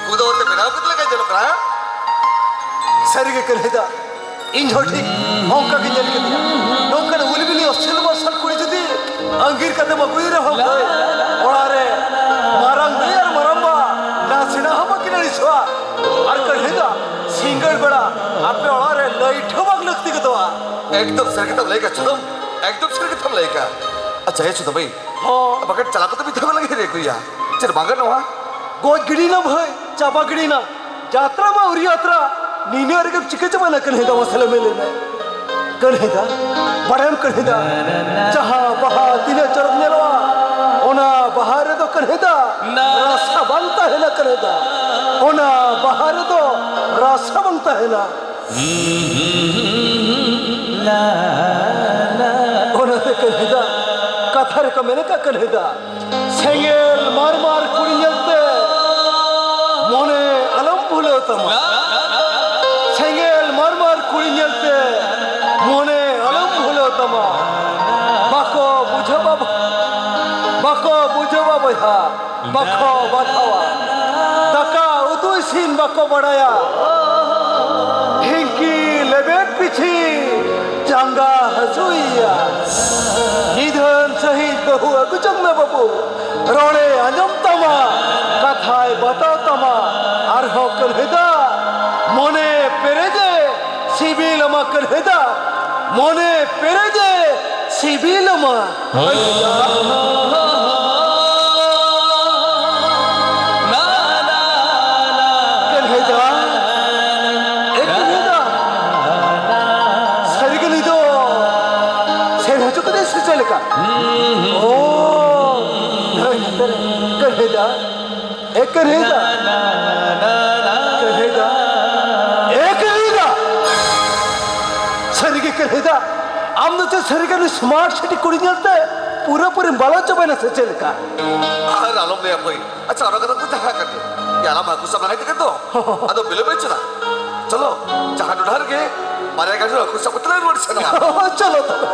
ᱠᱩᱫᱚ ᱛᱮ ᱵᱮᱱᱟᱣ ᱠᱟᱛᱮ ᱞᱮᱠᱟ ᱧᱮᱞᱚᱜ ᱠᱟᱱᱟ᱾ ᱥᱟᱹᱨᱤ ᱜᱮ ᱠᱟᱹᱨᱦᱟᱹᱭ ᱫᱟ, ᱤᱧ ᱦᱚᱸ ᱴᱷᱤᱠ ᱚᱱᱠᱟ ᱜᱮ ᱧᱮᱞ ᱠᱮᱫᱮᱭᱟ᱾ ᱱᱚᱝᱠᱟᱱ ᱩᱞ ᱵᱤᱞᱤ ᱚᱥᱤᱞ ᱢᱟᱨᱥᱟᱞ ᱠᱩᱲᱤ ᱡᱩᱫᱤ ᱟᱸᱜᱤᱨ ᱠᱟᱛᱮᱢ ᱟᱹᱜᱩᱭ ᱨᱮᱦᱚᱸ ᱵᱷᱟᱹᱭ, ᱚᱲᱟᱜ ᱨᱮ ᱢᱟᱨᱟᱝ ᱫᱟᱹᱭ ᱟᱨ ᱢᱟᱨᱟᱝ ᱵᱟ ᱱᱟᱥᱮᱱᱟᱜ ᱦᱚᱸ ᱵᱟᱹᱠᱤᱱ ᱟᱹᱲᱤᱥᱚᱜᱼᱟ᱾ ᱟᱨ ᱠᱟᱹᱨᱦᱟᱹᱭ ᱫᱟ, ᱥᱤᱸᱜᱟᱹᱲ ᱵᱮᱲᱟ ᱟᱯᱮ ᱚᱲᱟᱜ ᱨᱮ ᱞᱟᱹᱭᱤᱴ ᱦᱚᱸ ᱵᱟᱝ ᱞᱟᱹᱠᱛᱤ ᱜᱚᱫᱚᱜᱼᱟ᱾ ᱮᱠᱫᱚᱢ ᱥᱟᱹᱨᱤ ᱠᱟᱛᱷᱟᱢ ᱞᱟᱹᱭ ᱠᱟᱜ ᱪᱩᱫᱚᱢ, ᱮᱠᱫᱚᱢ ᱥᱟᱹᱨᱤ ᱠᱟᱛᱷᱟᱢ ᱞᱟᱹᱭ ᱠᱟᱜ᱾ ᱟᱪᱪᱷᱟ, ᱦᱮᱸ ᱪᱩᱫᱚᱢ ᱵᱷᱟᱹᱭ, ᱦᱚᱸ᱾ ᱵᱟᱠᱷᱟᱱ ᱪᱟᱞᱟᱣ ᱠᱟᱛᱮ ᱢᱤᱫ ᱫᱷᱟᱣ ᱞᱟᱝ ᱦᱤᱨᱤ ᱟᱹᱜᱩᱭᱟ᱾ ᱪᱮᱫ ᱵᱟᱝ ᱜᱟᱱᱚᱜᱼᱟ? ᱜᱚᱡ ᱜᱤᱰᱤᱭᱮᱱᱟ ᱵᱷᱟᱹᱭ, ᱪᱟᱵᱟ ᱜᱤᱰᱤᱭᱮᱱᱟ᱾ ᱡᱟᱛᱨᱟ ᱢᱟ ᱟᱹᱣᱨᱤ ᱡᱟᱛᱨᱟ, ᱱᱤᱱᱟᱹᱜ ᱨᱮᱜᱮᱢ ᱪᱤᱠᱟᱹ ᱪᱟᱵᱟᱭᱮᱱᱟ ᱠᱟᱹᱱᱦᱟᱹᱭ ᱫᱟ, ᱢᱟᱥᱮ ᱞᱟᱹᱭ ᱢᱮ, ᱞᱟᱹᱭ ᱢᱮ᱾ ᱠᱟᱹᱱᱦᱟᱹᱭ ᱫᱟ, ᱵᱟᱲᱟᱭᱟᱢ ᱠᱟᱹᱱᱦᱟᱹᱭ ᱫᱟ, ᱡᱟᱦᱟᱸ ᱵᱟᱦᱟ ᱛᱤᱱᱟᱹᱜ ᱪᱚᱨᱚᱠ ᱧᱮᱞᱚᱜᱼᱟ, ᱚᱱᱟ ᱵᱟᱦᱟ ᱨᱮᱫᱚ ᱠᱟᱹᱱᱦᱟᱹᱭ ᱫᱟ, ᱨᱟᱥᱟ ᱵᱟᱝ ᱛᱟᱦᱮᱱᱟ ᱠᱟᱹᱱᱦᱟᱹᱭ ᱫᱟ᱾ ᱚᱱᱟ ᱵᱟᱦᱟ ᱨᱮᱫᱚ ᱨᱟᱥᱟ ᱵᱟᱝ ᱛᱟᱦᱮᱱᱟ᱾ ᱚᱱᱟᱛᱮ ᱠᱟᱹᱱᱦᱟᱹᱭ ᱫᱟ, ᱠᱟᱛᱷᱟ ᱨᱮᱠᱚ ᱢᱮᱱ ᱟᱠᱟᱫ ᱠᱟᱹᱱᱦᱟᱹᱭ ᱫᱟ, ᱥᱮᱸᱜᱮᱞ ᱢᱟᱨᱢᱟᱨ ᱠᱩᱲᱤ ᱧᱮᱞᱛᱮ ᱵᱟᱠᱚ ᱵᱟᱛᱷᱟᱣᱟ, ᱫᱟᱠᱟ ᱩᱛᱩ ᱤᱥᱤᱱ ᱵᱟᱠᱚ ᱵᱟᱲᱟᱭᱟ, ᱰᱷᱤᱝᱠᱤ ᱞᱮᱵᱮᱫ ᱯᱤᱪᱷᱤ ᱡᱟᱸᱜᱟ ᱦᱟᱹᱥᱩᱭᱮᱭᱟ᱾ ᱱᱤᱫᱷᱟᱹᱱ ᱥᱟᱺᱦᱤᱡ ᱵᱟᱹᱦᱩ ᱟᱹᱜᱩ ᱡᱚᱝ ᱢᱮ ᱵᱟᱹᱵᱩ, ᱨᱚᱲᱮ ᱟᱸᱡᱚᱢ ᱛᱟᱢᱟ, ᱠᱟᱛᱷᱟᱭ ᱵᱟᱛᱟᱣ ᱛᱟᱢᱟ᱾ ᱟᱨᱦᱚᱸ ᱠᱟᱹᱞᱦᱮᱫᱟ, ᱢᱚᱱᱮ ᱯᱮᱨᱮᱡᱮ ᱥᱤᱵᱤᱞ ᱟᱢᱟ ᱠᱟᱹᱞᱦᱮᱫᱟ, ᱢᱚᱱᱮ ᱯᱮᱨᱮᱡᱮ ᱥᱤᱵᱤᱞ ᱟᱢᱟ᱾ ᱦᱳᱭ᱾ ᱠᱟᱹᱞᱦᱮᱫᱟ, ᱮ ᱠᱟᱹᱞᱦᱮᱫᱟ, ᱥᱟᱹᱨᱤᱜᱮ ᱱᱩᱭ ᱫᱚ ᱥᱮᱱ ᱦᱚᱪᱚ ᱠᱟᱫᱮ ᱥᱮ ᱪᱮᱫ ᱞᱮᱠᱟ? ᱳ, ᱱᱟᱹᱭ ᱱᱟᱛᱮ ᱨᱮ ᱠᱟᱹᱞᱦᱮᱫᱟ᱾ ᱮ ᱠᱟᱹᱨᱦᱤᱫᱟ, ᱠᱟᱹᱨᱦᱤᱫᱟ, ᱮ ᱠᱟᱹᱨᱦᱤᱫᱟ! ᱥᱟᱹᱨᱤᱜᱮ ᱠᱟᱹᱨᱦᱤᱫᱟ, ᱟᱢ ᱫᱚ ᱪᱮᱫ ᱥᱟᱹᱨᱤᱜᱮ ᱱᱩᱭ smart city ᱠᱩᱲᱤ ᱧᱮᱞᱛᱮ ᱯᱩᱨᱟᱹᱯᱩᱨᱤᱢ ᱵᱟᱞᱟ ᱪᱟᱵᱟᱭᱮᱱᱟ ᱥᱮ ᱪᱮᱫ ᱞᱮᱠᱟ? ᱟᱨ ᱟᱞᱚᱢ ᱞᱟᱹᱭᱟ ᱵᱷᱟᱹᱭ᱾ ᱟᱪᱪᱷᱟ, ᱚᱱᱟ ᱠᱟᱛᱷᱟ ᱠᱚ ᱡᱟᱦᱟᱸ ᱠᱟᱱ ᱜᱮ, ᱧᱮᱞᱟᱢ ᱦᱟᱹᱠᱩ ᱥᱟᱵ ᱞᱟᱦᱟᱭ ᱛᱟᱠᱮᱱ ᱫᱚ᱾ ᱟᱫᱚ ᱵᱤᱞᱚᱢ ᱮ ᱪᱮᱫᱟᱜ? ᱪᱚᱞᱚ, ᱡᱟᱦᱟᱸ ᱰᱚᱰᱷᱟ ᱨᱮᱜᱮ ᱵᱟᱨᱭᱟ ᱜᱟᱱ ᱦᱟᱹᱠᱩ ᱥᱟᱵ ᱠᱟᱛᱮ ᱞᱮ ᱨᱩᱣᱟᱹᱲ ᱥᱮᱱᱚᱜᱼᱟ᱾ ᱪᱚᱞᱚ ᱛᱚᱵᱮ᱾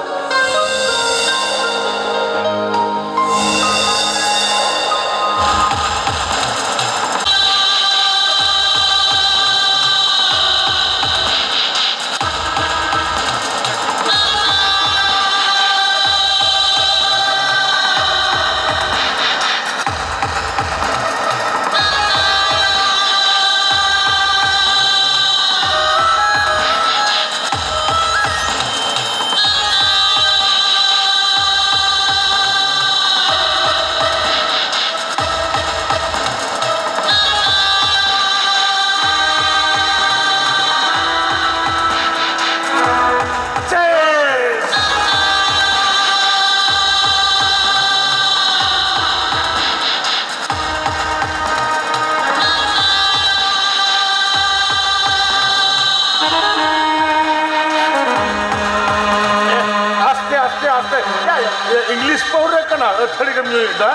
ᱟᱥᱛᱮ, ᱟᱥᱛᱮ, ᱟᱥᱛᱮ᱾ ᱭᱟ, ᱭᱟ, ᱭᱟ, English ᱯᱟᱹᱣᱨᱟᱹ ᱠᱟᱱᱟ, ᱟᱹᱛᱷᱟᱹᱲᱤ ᱜᱮᱢ ᱧᱩᱭᱮᱫᱟ᱾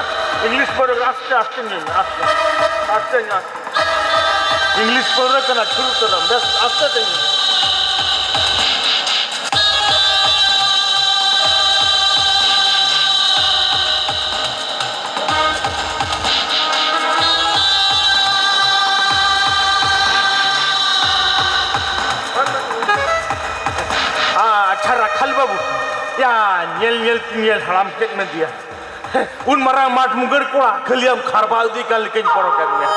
English ᱯᱟᱹᱣᱨᱟᱹ ᱠᱟᱱᱟ, ᱟᱥᱛᱮ, ᱟᱥᱛᱮ ᱧᱩᱭ ᱢᱮ, ᱟᱥᱛᱮ᱾ ᱟᱥᱛᱮ ᱧᱩ, ᱟᱥᱛᱮ᱾ English ᱯᱟᱹᱣᱨᱟᱹ ᱠᱟᱱᱟ, ᱪᱷᱩᱨᱩ ᱩᱛᱟᱹᱨᱟᱢ, ᱵᱮᱥ, ᱟᱥᱛᱮ ᱛᱮ ᱧᱩᱭ ᱢᱮ᱾ ᱵᱟᱹᱵᱩ, ᱭᱟ, ᱧᱮᱞ ᱧᱮᱞ ᱛᱤᱧ ᱧᱮᱞ ᱦᱟᱲᱟᱢ ᱠᱮᱫ ᱢᱮᱫᱮᱭᱟ᱾ ᱩᱱ ᱢᱟᱨᱟᱝ ᱢᱟᱴᱷ ᱢᱩᱜᱟᱹᱨ ᱠᱚᱲᱟ, ᱠᱷᱟᱹᱞᱤ ᱟᱢ ᱠᱷᱟᱨᱵᱟᱣ ᱤᱫᱤ ᱠᱟᱱ ᱞᱮᱠᱟᱧ ᱯᱚᱨᱚᱠ ᱮᱫ ᱢᱮᱭᱟ᱾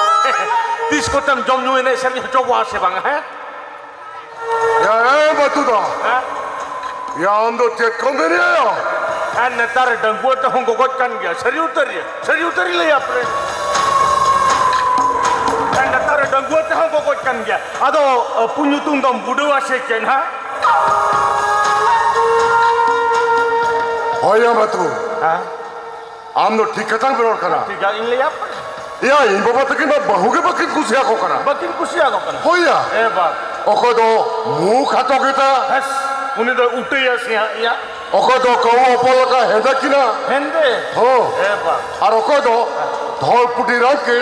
ᱛᱤᱥ ᱠᱚᱛᱮᱢ ᱡᱚᱢ ᱧᱩ ᱮᱱᱮᱡ ᱥᱮᱨᱮᱧ ᱦᱚᱪᱚ ᱠᱚᱣᱟ ᱥᱮ ᱵᱟᱝᱟ, ᱦᱮᱸ? ᱭᱟ, ᱮ ᱵᱟᱹᱛᱩ ᱫᱟ᱾ ᱦᱮᱸ? ᱭᱟ, ᱟᱢ ᱫᱚ ᱪᱮᱫ ᱠᱚᱢ ᱢᱮᱱᱮᱜᱼᱟ ᱭᱟ? ᱟᱨ ᱱᱮᱛᱟᱨ ᱰᱟᱺᱜᱩᱣᱟᱹ ᱛᱮᱦᱚᱸ ᱜᱚᱜᱚᱡ ᱠᱟᱱ ᱜᱮᱭᱟ, ᱥᱟᱹᱨᱤ ᱩᱛᱟᱹᱨ ᱜᱮ, ᱥᱟᱹᱨᱤ ᱩᱛᱟᱹᱨ ᱤᱧ ᱞᱟᱹᱭᱟ ᱯᱮ᱾ ᱟᱨ ᱱᱮᱛᱟᱨ ᱰᱟᱺᱜᱩᱣᱟᱹ ᱛᱮᱦᱚᱸ ᱜᱚᱜᱚᱡ ᱠᱟᱱ ᱜᱮᱭᱟ᱾ ᱟᱫᱚ, ᱟᱹᱯᱩ ᱧᱩᱛᱩᱢ ᱫᱚᱢ ᱵᱩᱰᱟᱹᱣᱟ ᱥᱮ ᱪᱮᱫ ᱦᱟᱸᱜ? ᱦᱳᱭ ᱭᱟ ᱵᱟᱹᱛᱩ᱾ ᱦᱮᱸ? ᱟᱢ ᱫᱚ ᱴᱷᱤᱠ ᱠᱟᱛᱷᱟᱢ ᱨᱚᱲ ᱠᱟᱱᱟ᱾ ᱴᱷᱤᱠ ᱜᱮᱭᱟ, ᱤᱧ ᱞᱟᱹᱭᱟ᱾ ᱭᱟ, ᱤᱧ ᱵᱟᱵᱟ ᱛᱟᱹᱠᱤᱱ ᱢᱟ ᱵᱟᱹᱦᱩ ᱜᱮ ᱵᱟᱹᱠᱤᱱ ᱠᱩᱥᱤᱭᱟᱠᱚ ᱠᱟᱱᱟ᱾ ᱵᱟᱹᱠᱤᱱ ᱠᱩᱥᱤᱭᱟᱠᱚ ᱠᱟᱱᱟ᱾ ᱦᱳᱭ ᱭᱟ᱾ ᱮ ᱵᱟᱯ᱾ ᱚᱠᱚᱭ ᱫᱚ ᱢᱩ ᱠᱷᱟᱴᱚ ᱜᱮᱛᱟ᱾ ᱦᱮᱸᱥ, ᱩᱱᱤ ᱫᱚ ᱩᱴᱟᱹᱭᱟ ᱥᱮ ᱦᱟᱸᱜ ᱭᱟ᱾ ᱚᱠᱚᱭ ᱫᱚ ᱠᱟᱹᱣ ᱦᱚᱯᱚᱱ ᱞᱮᱠᱟ ᱦᱮᱸᱫᱮ ᱠᱤᱱᱟ᱾ ᱦᱮᱸᱫᱮ? ᱦᱚᱸ᱾ ᱮ ᱵᱟᱯ᱾ ᱟᱨ ᱚᱠᱚᱭ ᱫᱚ ᱫᱷᱚᱲ ᱯᱩᱴᱤ ᱨᱟᱝ ᱠᱮ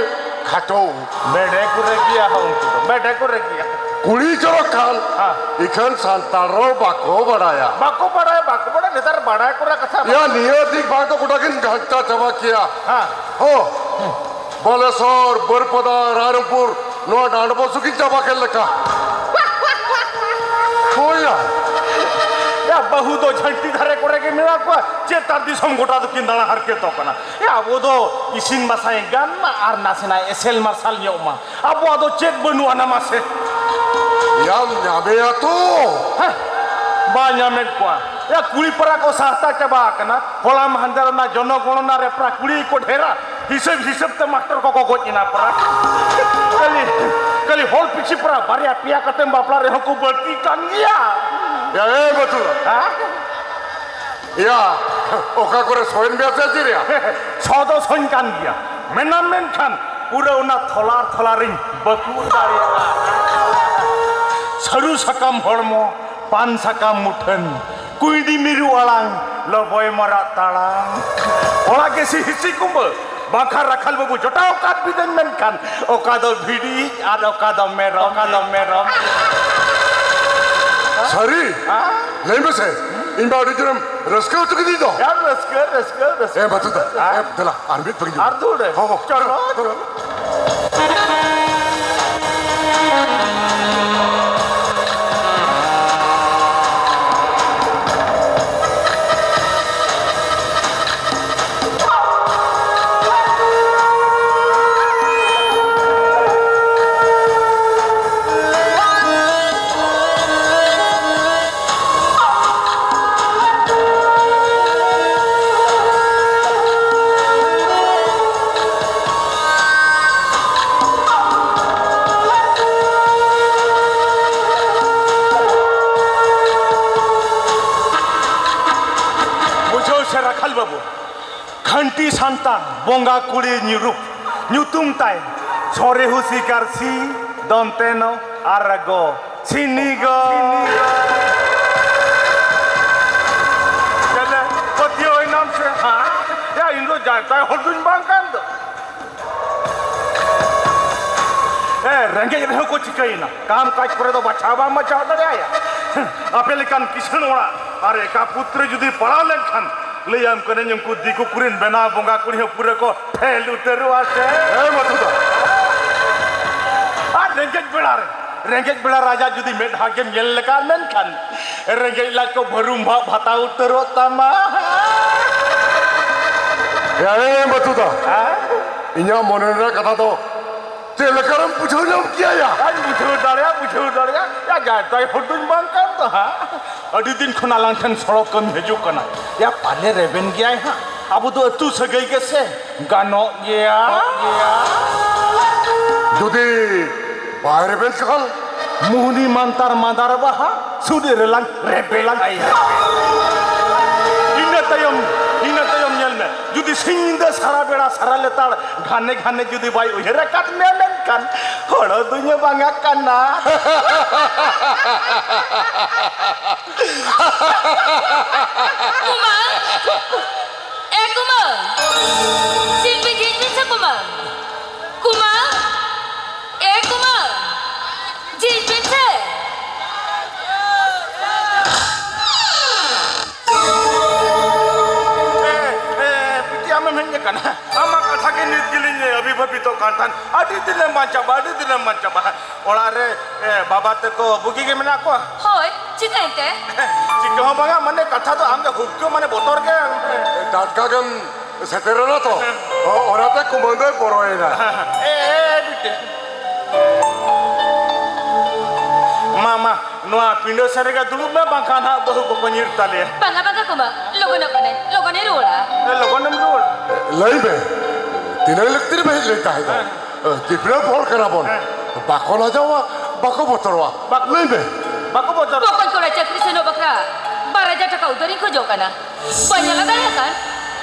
ᱠᱷᱟᱴᱚ᱾ ᱢᱮᱰᱮ ᱠᱚᱨᱮ ᱜᱮᱭᱟ ᱦᱚᱸ ᱩᱱᱠᱩ ᱫᱚ, ᱢᱮᱰᱮ ᱠᱚᱨᱮ ᱜᱮᱭᱟ᱾ ᱠᱩᱲᱤ ᱪᱚᱨᱚᱠ ᱠᱷᱟᱱ ᱦᱮᱸ᱾ ᱤᱠᱷᱟᱹᱱ ᱥᱟᱱᱛᱟᱲ ᱨᱚᱲ ᱵᱟᱠᱚ ᱵᱟᱲᱟᱭᱟ᱾ ᱵᱟᱠᱚ ᱵᱟᱲᱟᱭᱟ, ᱵᱟᱠᱚ ᱵᱟᱲᱟᱭᱟ, ᱱᱮᱛᱟᱨ ᱵᱟᱲᱟᱭ ᱠᱚᱨᱮ ᱠᱟᱛᱷᱟ ᱭᱟ, ᱱᱤᱭᱟᱹ ᱫᱤᱠ ᱵᱷᱟᱜᱽ ᱫᱚ ᱜᱚᱴᱟ ᱠᱤᱱ ᱜᱷᱟᱱᱴᱟ ᱪᱟᱵᱟ ᱠᱮᱭᱟ᱾ ᱦᱮᱸ᱾ ᱦᱚᱸ᱾ ᱵᱟᱞᱮᱥᱚᱨ, ᱵᱟᱹᱨᱯᱟᱫᱟ, ᱨᱟᱭᱨᱚᱝᱯᱩᱨ, ᱱᱚᱣᱟ ᱰᱟᱸᱰ ᱵᱚᱥ ᱠᱤᱱ ᱪᱟᱵᱟ ᱠᱮᱫ ᱞᱮᱠᱟ᱾ ᱦᱳᱭ ᱭᱟ᱾ ᱭᱟ, ᱵᱟᱹᱦᱩ ᱫᱚ ᱡᱷᱟᱹᱱᱴᱤ ᱫᱷᱟᱨᱮ ᱠᱚᱨᱮ ᱜᱮ ᱢᱮᱱᱟᱜ ᱠᱚᱣᱟ, ᱪᱮᱫ ᱛᱟᱨ ᱫᱤᱥᱚᱢ ᱜᱚᱴᱟ ᱫᱚᱠᱤᱱ ᱫᱟᱬᱟ ᱦᱟᱨᱠᱮᱛᱚᱜ ᱠᱟᱱᱟ᱾ ᱭᱟ, ᱟᱵᱚ ᱫᱚ ᱤᱥᱤᱱ ᱵᱟᱥᱟᱝ ᱜᱟᱱ ᱢᱟ ᱟᱨ ᱱᱟᱥᱮᱱᱟᱜ ᱮᱥᱮᱞ ᱢᱟᱨᱥᱟᱞ ᱧᱚᱜ ᱢᱟ᱾ ᱟᱵᱚᱣᱟᱜ ᱫᱚ ᱪᱮᱫ ᱵᱟᱹᱱᱩᱜ ᱟᱱᱟ ᱢᱟᱥᱮ? ᱭᱟᱢ ᱧᱟᱢᱮᱭᱟ ᱛᱚ᱾ ᱦᱮᱸ, ᱵᱟᱭ ᱧᱟᱢᱮᱫ ᱠᱚᱣᱟ᱾ ᱭᱟ, ᱠᱩᱲᱤ ᱯᱟᱨᱟ ᱠᱚ ᱥᱟᱦᱛᱟ ᱪᱟᱵᱟ ᱟᱠᱟᱱᱟ᱾ ᱦᱚᱞᱟ ᱢᱟᱦᱫᱮᱨ ᱨᱮᱱᱟᱜ ᱡᱚᱱᱚᱜᱚᱬᱚᱱᱟ ᱨᱮ ᱯᱨᱟ ᱠᱩᱲᱤ ᱠᱚ ᱰᱷᱮᱨᱟ᱾ ᱦᱤᱥᱟᱹᱵ ᱦᱤᱥᱟᱹᱵ ᱛᱮ ᱢᱟᱥᱴᱟᱨ ᱠᱚᱠᱚ ᱜᱚᱡ ᱮᱱᱟ ᱯᱨᱟ᱾ ᱠᱷᱟᱹᱞᱤ, ᱠᱷᱟᱹᱞᱤ ᱦᱚᱲ ᱯᱤᱪᱷᱤ ᱯᱨᱟ ᱵᱟᱨᱭᱟ ᱯᱮᱭᱟ ᱠᱟᱛᱮᱢ ᱵᱟᱯᱞᱟ ᱨᱮᱦᱚᱸ ᱠᱚ ᱵᱟᱹᱲᱛᱤ ᱠᱟᱱ ᱜᱮᱭᱟ᱾ ᱭᱟ, ᱮ ᱵᱟᱹᱛᱩᱞᱟ᱾ ᱦᱮᱸ? ᱭᱟ, ᱚᱠᱟ ᱠᱚᱨᱮ ᱥᱚᱭᱮᱱ ᱵᱮᱥ ᱮ ᱪᱮᱫ ᱨᱮᱭᱟ? ᱥᱚ ᱫᱚ ᱥᱚᱧ ᱠᱟᱱ ᱜᱮᱭᱟ, ᱢᱮᱱᱟᱢ ᱢᱮᱱᱠᱷᱟᱱ ᱯᱩᱨᱟᱹ ᱚᱱᱟ ᱛᱷᱚᱞᱟᱨ ᱛᱷᱚᱞᱟᱨᱤᱧ ᱵᱟᱹᱠᱩᱲ ᱫᱟᱲᱮᱭᱟᱜᱼᱟ᱾ ᱥᱟᱹᱨᱩ ᱥᱟᱠᱟᱢ ᱦᱚᱲᱢᱚ, ᱯᱟᱱ ᱥᱟᱠᱟᱢ ᱢᱩᱴᱷᱟᱹᱱ, ᱠᱩᱸᱭᱰᱤ ᱢᱤᱨᱩ ᱟᱲᱟᱝ, ᱞᱚᱵᱚᱭ ᱢᱟᱨᱟᱜ ᱛᱟᱲᱟᱝ᱾ ᱚᱲᱟᱜ ᱜᱮ ᱥᱤ ᱦᱤᱥᱤ ᱠᱩᱢᱵᱟᱹ, ᱵᱟᱝᱠᱷᱟᱱ ᱨᱟᱠᱷᱟᱞ ᱵᱟᱹᱵᱩ ᱡᱚᱴᱟᱣ ᱟᱠᱟᱫ ᱵᱤᱫᱟᱹᱧ ᱢᱮᱱᱠᱷᱟᱱ, ᱚᱠᱟ ᱫᱚ ᱵᱷᱤᱰᱤ ᱟᱨ ᱚᱠᱟ ᱫᱚ ᱢᱮᱨᱚᱢ, ᱚᱠᱟ ᱫᱚ ᱢᱮᱨᱚᱢ᱾ ᱥᱟᱹᱨᱤ? ᱦᱮᱸ? ᱞᱟᱹᱭ ᱢᱮᱥᱮ, ᱤᱧ ᱵᱟ ᱟᱹᱰᱤ ᱡᱳᱨᱮᱢ ᱨᱟᱹᱥᱠᱟᱹ ᱦᱚᱪᱚ ᱠᱤᱫᱤᱧ ᱫᱚ᱾ ᱭᱟ, ᱨᱟᱹᱥᱠᱟᱹ, ᱨᱟᱹᱥᱠᱟᱹ, ᱨᱟᱹᱥᱠᱟᱹ᱾ ᱮ, ᱵᱟᱹᱛᱩ ᱫᱟ, ᱦᱮᱸ? ᱮ, ᱫᱮᱞᱟ, ᱟᱨ ᱢᱤᱫ ᱯᱮᱜᱮ ᱧᱩ᱾ ᱟᱨ ᱫᱩᱲᱮ᱾ ᱦᱚᱸ, ᱦᱚᱸ᱾ ᱪᱚᱞᱚ᱾ ᱪᱚᱞᱚ᱾ ᱠᱷᱟᱹᱱᱴᱤ ᱥᱟᱱᱛᱟᱲ ᱵᱚᱸᱜᱟ ᱠᱩᱲᱤ ᱧᱩᱨᱩᱯ, ᱧᱩᱛᱩᱢ ᱛᱟᱭ ᱥᱚᱨᱮᱦᱩ ᱥᱤᱠᱟᱨ ᱥᱤ ᱫᱚᱱᱛᱮᱱᱚ ᱟᱨ ᱜᱚ ᱥᱤᱱᱤ ᱜᱚ᱾ ᱪᱮᱞᱮ ᱯᱟᱹᱛᱭᱟᱹᱣ ᱮᱱᱟᱢ ᱥᱮ? ᱦᱮᱸ? ᱭᱟ, ᱤᱧ ᱫᱚ ᱡᱟᱭᱛᱟᱭ ᱦᱚᱲ ᱫᱩᱧ ᱵᱟᱝ ᱠᱟᱱ ᱫᱚ᱾ ᱮ, ᱨᱮᱸᱜᱮᱡ ᱨᱮᱦᱚᱸ ᱠᱚ ᱪᱤᱠᱟᱹᱭᱮᱱᱟ, ᱠᱟᱢ ᱠᱟᱡᱽ ᱠᱚᱨᱮ ᱫᱚ ᱵᱟᱪᱷᱟᱣ ᱵᱟᱢ ᱵᱟᱪᱷᱟᱣ ᱫᱟᱲᱮᱭᱟᱭᱟ᱾ ᱟᱯᱮ ᱞᱮᱠᱟᱱ ᱠᱤᱥᱟᱹᱬ ᱚᱲᱟᱜ ᱟᱨ ᱮᱠᱟ ᱯᱩᱛᱨᱟᱹ ᱡᱩᱫᱤ ᱯᱟᱲᱟᱣ ᱞᱮᱱᱠᱷᱟᱱ, ᱞᱟᱹᱭᱟᱢ ᱠᱟᱹᱱᱟᱹᱧ, ᱩᱱᱠᱩ ᱫᱤᱠᱩ ᱠᱚᱨᱮᱱ ᱵᱮᱱᱟᱣ ᱵᱚᱸᱜᱟ ᱠᱩᱲᱤ ᱦᱚᱸ ᱯᱩᱨᱟᱹ ᱠᱚ ᱯᱷᱮᱞ ᱩᱛᱟᱹᱨᱚᱜᱼᱟ ᱥᱮ᱾ ᱦᱮᱸ, ᱢᱟᱛᱩᱫᱟ᱾ ᱟᱨ ᱨᱮᱸᱜᱮᱡ ᱵᱮᱲᱟ ᱨᱮ, ᱨᱮᱸᱜᱮᱡ ᱵᱮᱲᱟ ᱨᱟᱡᱟ ᱡᱩᱫᱤ ᱢᱮᱫ ᱦᱟ ᱜᱮᱢ ᱧᱮᱞ ᱞᱮᱠᱷᱟᱱ, ᱢᱮᱱᱠᱷᱟᱱ ᱨᱮᱸᱜᱮᱡ ᱞᱟᱡ ᱠᱚ ᱵᱷᱟᱹᱨᱩᱢ ᱵᱷᱟᱜ ᱵᱷᱟᱛᱟᱣ ᱩᱛᱟᱹᱨᱚᱜ ᱛᱟᱢᱟ᱾ ᱮ ᱢᱟᱛᱩᱫᱟ, ᱦᱮᱸ? ᱤᱧᱟᱹᱜ ᱢᱚᱱᱮ ᱨᱮᱱᱟᱜ ᱠᱟᱛᱷᱟ ᱫᱚ ᱪᱮᱫ ᱞᱮᱠᱟᱨᱮᱢ ᱵᱩᱡᱷᱟᱹᱣ ᱧᱟᱢ ᱠᱮᱭᱟ ᱭᱟ? ᱟᱨ ᱵᱩᱡᱷᱟᱹᱣ ᱫᱟᱲᱮᱭᱟᱜ, ᱵᱩᱡᱷᱟᱹᱣ ᱫᱟᱲᱮᱭᱟᱜ᱾ ᱭᱟ, ᱡᱟᱦᱟᱸᱭ ᱛᱟᱭ ᱦᱩᱰᱩᱧ ᱵᱟᱝ ᱠᱟᱱ ᱫᱚ ᱦᱟᱸᱜ᱾ ᱟᱹᱰᱤ ᱫᱤᱱ ᱠᱷᱚᱱ ᱟᱞᱟᱝ ᱴᱷᱮᱱ ᱥᱚᱲᱚᱠ ᱠᱟᱹᱢᱤ ᱦᱤᱡᱩᱜ ᱠᱟᱱᱟ᱾ ᱭᱟ, ᱯᱟᱞᱮ ᱨᱮᱵᱮᱱ ᱜᱮᱭᱟᱭ ᱦᱟᱸᱜ᱾ ᱟᱵᱚ ᱫᱚ ᱟᱹᱛᱩ ᱥᱟᱹᱜᱟᱹᱭ ᱜᱮᱥᱮ ᱜᱟᱱᱚᱜ ᱜᱮᱭᱟ᱾ ᱡᱩᱫᱤ ᱵᱟᱭ ᱨᱮᱵᱮᱱ ᱠᱷᱟᱱ? ᱢᱩᱦᱱᱤ ᱢᱟᱱᱛᱟᱨ ᱢᱟᱫᱟᱨ ᱵᱟᱦᱟ ᱥᱩᱫ ᱨᱮᱞᱟᱝ ᱨᱮᱵᱮᱞᱟᱝ᱾ ᱤᱱᱟᱹ ᱛᱟᱭᱚᱢ, ᱤᱱᱟᱹ ᱛᱟᱭᱚᱢ ᱧᱮᱞ ᱢᱮ, ᱡᱩᱫᱤ ᱥᱤᱧ ᱧᱤᱫᱟᱹ ᱥᱟᱨᱟ ᱵᱮᱲᱟ ᱥᱟᱨᱟ ᱞᱮᱛᱟᱲ ᱜᱷᱟᱱᱮ ᱜᱷᱟᱱᱮ ᱡᱩᱫᱤ ᱵᱟᱭ ᱩᱭᱦᱟᱹᱨ ᱟᱠᱟᱫ ᱢᱮᱭᱟ, ᱢᱮᱱᱠᱷᱟᱱ ᱦᱚᱲ ᱫᱩᱧ ᱵᱟᱝᱟᱜ ᱠᱟᱱᱟ᱾ ᱠᱩᱢᱟᱨ! ᱮ ᱠᱩᱢᱟᱨ! ᱥᱤᱞᱯᱤ ᱡᱷᱤᱡ ᱢᱮ ᱥᱮ ᱠᱩᱢᱟᱨ! ᱠᱩᱢᱟᱨ! ᱮ ᱠᱩᱢᱟᱨ! ᱡᱷᱤᱡ ᱢᱮ ᱥᱮ! ᱮ, ᱮ, ᱵᱤᱴᱤ, ᱟᱢᱮᱢ ᱦᱮᱡ ᱟᱠᱟᱱᱟ? ᱟᱢᱟᱜ ᱠᱟᱛᱷᱟ ᱜᱮ ᱱᱤᱛ ᱜᱮᱞᱤᱧ ᱟᱹᱵᱤᱵᱷᱟᱵᱤᱛᱚᱜ ᱠᱟᱱ ᱛᱟᱦᱮᱸᱫ᱾ ᱟᱹᱰᱤ ᱫᱤᱱᱮᱢ ᱵᱟᱧᱪᱟᱣᱟ, ᱟᱹᱰᱤ ᱫᱤᱱᱮᱢ ᱵᱟᱧᱪᱟᱣᱟ᱾ ᱚᱲᱟᱜ ᱨᱮ, ᱮ, ᱵᱟᱵᱟ ᱛᱮᱠᱚ ᱵᱩᱜᱤ ᱜᱮ ᱢᱮᱱᱟᱜ ᱠᱚᱣᱟ? ᱦᱳᱭ, ᱪᱤᱠᱟᱹᱭᱮᱱᱛᱮ? ᱪᱤᱠᱟᱹ ᱦᱚᱸ ᱵᱟᱝᱟ, ᱢᱟᱱᱮ ᱠᱟᱛᱷᱟ ᱫᱚ ᱟᱢ ᱫᱚ ᱦᱩᱠᱠᱟᱹ ᱢᱟᱱᱮ ᱵᱚᱛᱚᱨ ᱜᱮ᱾ ᱴᱟᱴᱠᱟ ᱜᱮᱢ ᱥᱮᱴᱮᱨᱮᱱᱟ ᱛᱚ? ᱚ, ᱚᱱᱟᱛᱮ ᱠᱩᱢᱟᱹᱝ ᱫᱚᱭ ᱵᱚᱨᱚᱭᱮᱱᱟ᱾ ᱮ, ᱮ, ᱵᱤᱴᱤ᱾ ᱢᱟ, ᱢᱟ, ᱱᱚᱣᱟ ᱯᱤᱸᱰᱟᱹ ᱥᱮᱫ ᱨᱮᱜᱮ ᱫᱩᱲᱩᱵ ᱢᱮ, ᱵᱟᱝᱠᱷᱟᱱ ᱦᱟᱸᱜ ᱵᱟᱹᱦᱩ ᱠᱚᱠᱚ ᱧᱤᱨ ᱛᱟᱞᱮᱭᱟ᱾ ᱵᱟᱝᱟ, ᱵᱟᱝᱟ, ᱠᱩᱢᱟᱹᱝ, ᱞᱚᱜᱚᱱᱚᱜ ᱠᱟᱹᱱᱟᱹᱧ, ᱞᱚᱜᱚᱱᱤᱧ ᱨᱩᱣᱟᱹᱲᱟ᱾ ᱮ, ᱞᱚᱜᱚᱱᱮᱢ ᱨᱩᱣᱟᱹᱲᱟ? ᱞᱟᱹᱭ ᱢᱮ, ᱛᱤᱱᱟᱹᱜ ᱞᱟᱹᱠᱛᱤ ᱨᱮᱢ ᱦᱮᱡ ᱞᱮᱱ ᱛᱟᱦᱮᱸᱫ? ᱦᱮᱸ᱾ ᱮ, ᱛᱤᱨᱞᱟᱹ ᱦᱚᱲ ᱠᱟᱱᱟ ᱵᱚᱱ᱾ ᱦᱮᱸ᱾ ᱵᱟᱠᱚ ᱞᱟᱡᱟᱣᱟ, ᱵᱟᱠᱚ ᱵᱚᱛᱚᱨᱚᱜᱼᱟ᱾ ᱵᱟᱠᱚ ᱞᱟᱹᱭ ᱢᱮ᱾ ᱵᱟᱠᱚ ᱵᱚᱛᱚᱨᱚᱜᱼᱟ᱾ ᱵᱚᱠᱚᱧ ᱠᱚᱲᱟ ᱪᱟᱹᱠᱨᱤ ᱥᱮᱱᱚᱜ ᱵᱟᱠᱷᱨᱟ ᱵᱟᱨ ᱦᱟᱡᱟᱨ ᱴᱟᱠᱟ ᱩᱫᱷᱟᱹᱨᱤᱧ ᱠᱷᱚᱡᱚᱜ ᱠᱟᱱᱟ᱾ ᱵᱟᱹᱧ ᱞᱟᱜᱟ ᱫᱟᱲᱮᱭᱟᱜ ᱠᱟᱱ?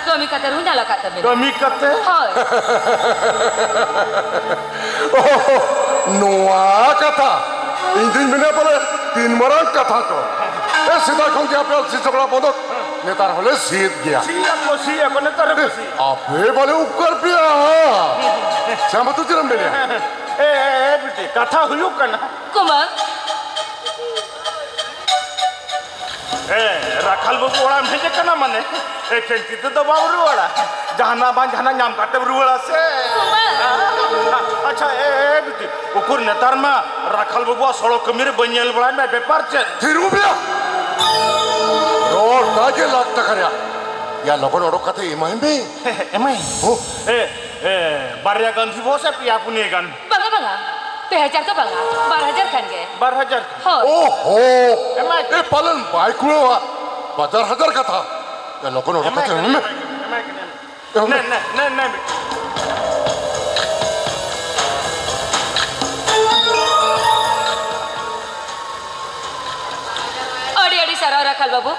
ᱠᱟᱹᱢᱤ ᱠᱟᱛᱮ ᱨᱮᱦᱚᱸ ᱧᱮᱞ ᱟᱠᱟᱫ ᱛᱟᱵᱮᱱᱟ᱾ ᱠᱟᱹᱢᱤ ᱠᱟᱛᱮ? ᱦᱳᱭ᱾ ᱳᱦᱳ, ᱱᱚᱣᱟ ᱠᱟᱛᱷᱟ᱾ ᱤᱧ ᱫᱩᱧ ᱢᱮᱱᱟ ᱵᱚᱞᱮ ᱛᱤᱱ ᱢᱟᱨᱟᱝ ᱠᱟᱛᱷᱟ ᱪᱚ᱾ ᱮ, ᱥᱮᱫᱟᱭ ᱠᱷᱚᱱ ᱜᱮ ᱟᱯᱮᱭᱟᱜ ᱥᱤ ᱥᱚᱠᱲᱟ ᱵᱚᱱᱫᱚ, ᱱᱮᱛᱟᱨ ᱦᱚᱸᱞᱮ ᱥᱤᱫ ᱜᱮᱭᱟ᱾ ᱥᱤᱭᱟ ᱠᱚ, ᱥᱤᱭᱟ ᱠᱚ, ᱱᱮᱛᱟᱨ ᱦᱚᱸᱠᱚ ᱥᱤᱭᱟ᱾ ᱟᱯᱮ ᱵᱟᱞᱮ ᱩᱯᱠᱟᱨ ᱯᱮᱭᱟ᱾ ᱥᱮ ᱟᱢ ᱫᱚ ᱪᱮᱫ ᱮᱢ ᱢᱮᱱᱮᱫᱼᱟ? ᱮ, ᱮ, ᱮ, ᱵᱤᱴᱤ, ᱠᱟᱛᱷᱟ ᱦᱩᱭᱩᱜ ᱠᱟᱱᱟ᱾ ᱠᱩᱢᱟᱹᱝ᱾ ᱮ, ᱨᱟᱠᱷᱟᱞ ᱵᱟᱹᱵᱩ ᱚᱲᱟᱜ ᱮᱢ ᱦᱮᱡ ᱟᱠᱟᱱᱟ ᱢᱟᱱᱮ, ᱮᱠᱮᱱ ᱛᱤ ᱛᱮᱫᱚ ᱵᱟᱢ ᱨᱩᱣᱟᱹᱲᱟ᱾ ᱡᱟᱦᱟᱱᱟᱜ ᱵᱟᱝ ᱡᱟᱦᱟᱱᱟᱜ ᱧᱟᱢ ᱠᱟᱛᱮᱢ ᱨᱩᱣᱟᱹᱲᱟ ᱥᱮ᱾ ᱠᱩᱢᱟᱹᱝ᱾ ᱟ-, ᱟᱪᱪᱷᱟ, ᱮ, ᱮ, ᱵᱤᱴᱤ, ᱩᱠᱩᱨ ᱱᱮᱛᱟᱨ ᱢᱟ ᱨᱟᱠᱷᱟᱞ ᱵᱟᱹᱵᱩᱣᱟᱜ ᱥᱚᱲᱚᱠ ᱠᱟᱹᱢᱤ ᱨᱮ ᱵᱟᱹᱧ ᱧᱮᱞ ᱵᱟᱲᱟᱭᱮᱫ ᱢᱮ, ᱵᱮᱯᱟᱨ ᱪᱮᱫ? ᱛᱷᱤᱨ ᱜᱚᱫ ᱢᱮᱭᱟ᱾ ᱨᱚᱲ ᱫᱟ ᱡᱮ ᱞᱟᱠᱷ ᱴᱟᱠᱟ ᱨᱮᱭᱟᱜ᱾ ᱭᱟ, ᱞᱚᱜᱚᱱ ᱚᱰᱚᱠ ᱠᱟᱛᱮ ᱮᱢᱟᱭ ᱢᱮ᱾ ᱮᱢᱟᱭ? ᱦᱚ᱾ ᱮ, ᱮ, ᱵᱟᱨᱭᱟ ᱜᱟᱱ ᱫᱷᱤᱵᱚ ᱥᱮ ᱯᱮᱭᱟ ᱯᱩᱱᱭᱟᱹ ᱜᱟᱱ? ᱵᱟᱝᱟ, ᱵᱟᱝᱟ᱾ ᱯᱮ ᱦᱟᱡᱟᱨ ᱫᱚ ᱵᱟᱝᱟ, ᱵᱟᱨ ᱦᱟᱡᱟᱨ ᱠᱷᱟᱱ ᱜᱮ᱾ ᱵᱟᱨ ᱦᱟᱡᱟᱨ? ᱦᱳᱭ᱾ ᱳᱦᱳ! ᱮᱢᱟᱭ ᱠᱟᱱᱟ᱾ ᱮ, ᱯᱟᱞᱮᱱ ᱵᱟᱭ ᱠᱩᱲᱟᱹᱣᱟ᱾ ᱵᱟᱡᱟᱨ ᱦᱟᱡᱟᱨ ᱠᱟᱛᱷᱟ᱾ ᱮ, ᱞᱚᱜᱚᱱ ᱚᱰᱚᱠ ᱮᱢᱟᱭ ᱠᱟᱛᱮ ᱠᱟᱱᱟ, ᱮᱢᱟᱭ ᱢᱮ᱾ ᱠᱟᱱᱟ, ᱮᱢᱟᱭ ᱠᱟᱱᱟ᱾ ᱮᱢ ᱢᱮ᱾ ᱱᱮ, ᱱᱮ, ᱱᱮ, ᱱᱮ, ᱵᱤᱴᱤ᱾ ᱟᱹᱰᱤ ᱟᱹᱰᱤ ᱥᱟᱨᱦᱟᱣ ᱨᱟᱠᱷᱟᱞ ᱵᱟᱹᱵᱩ,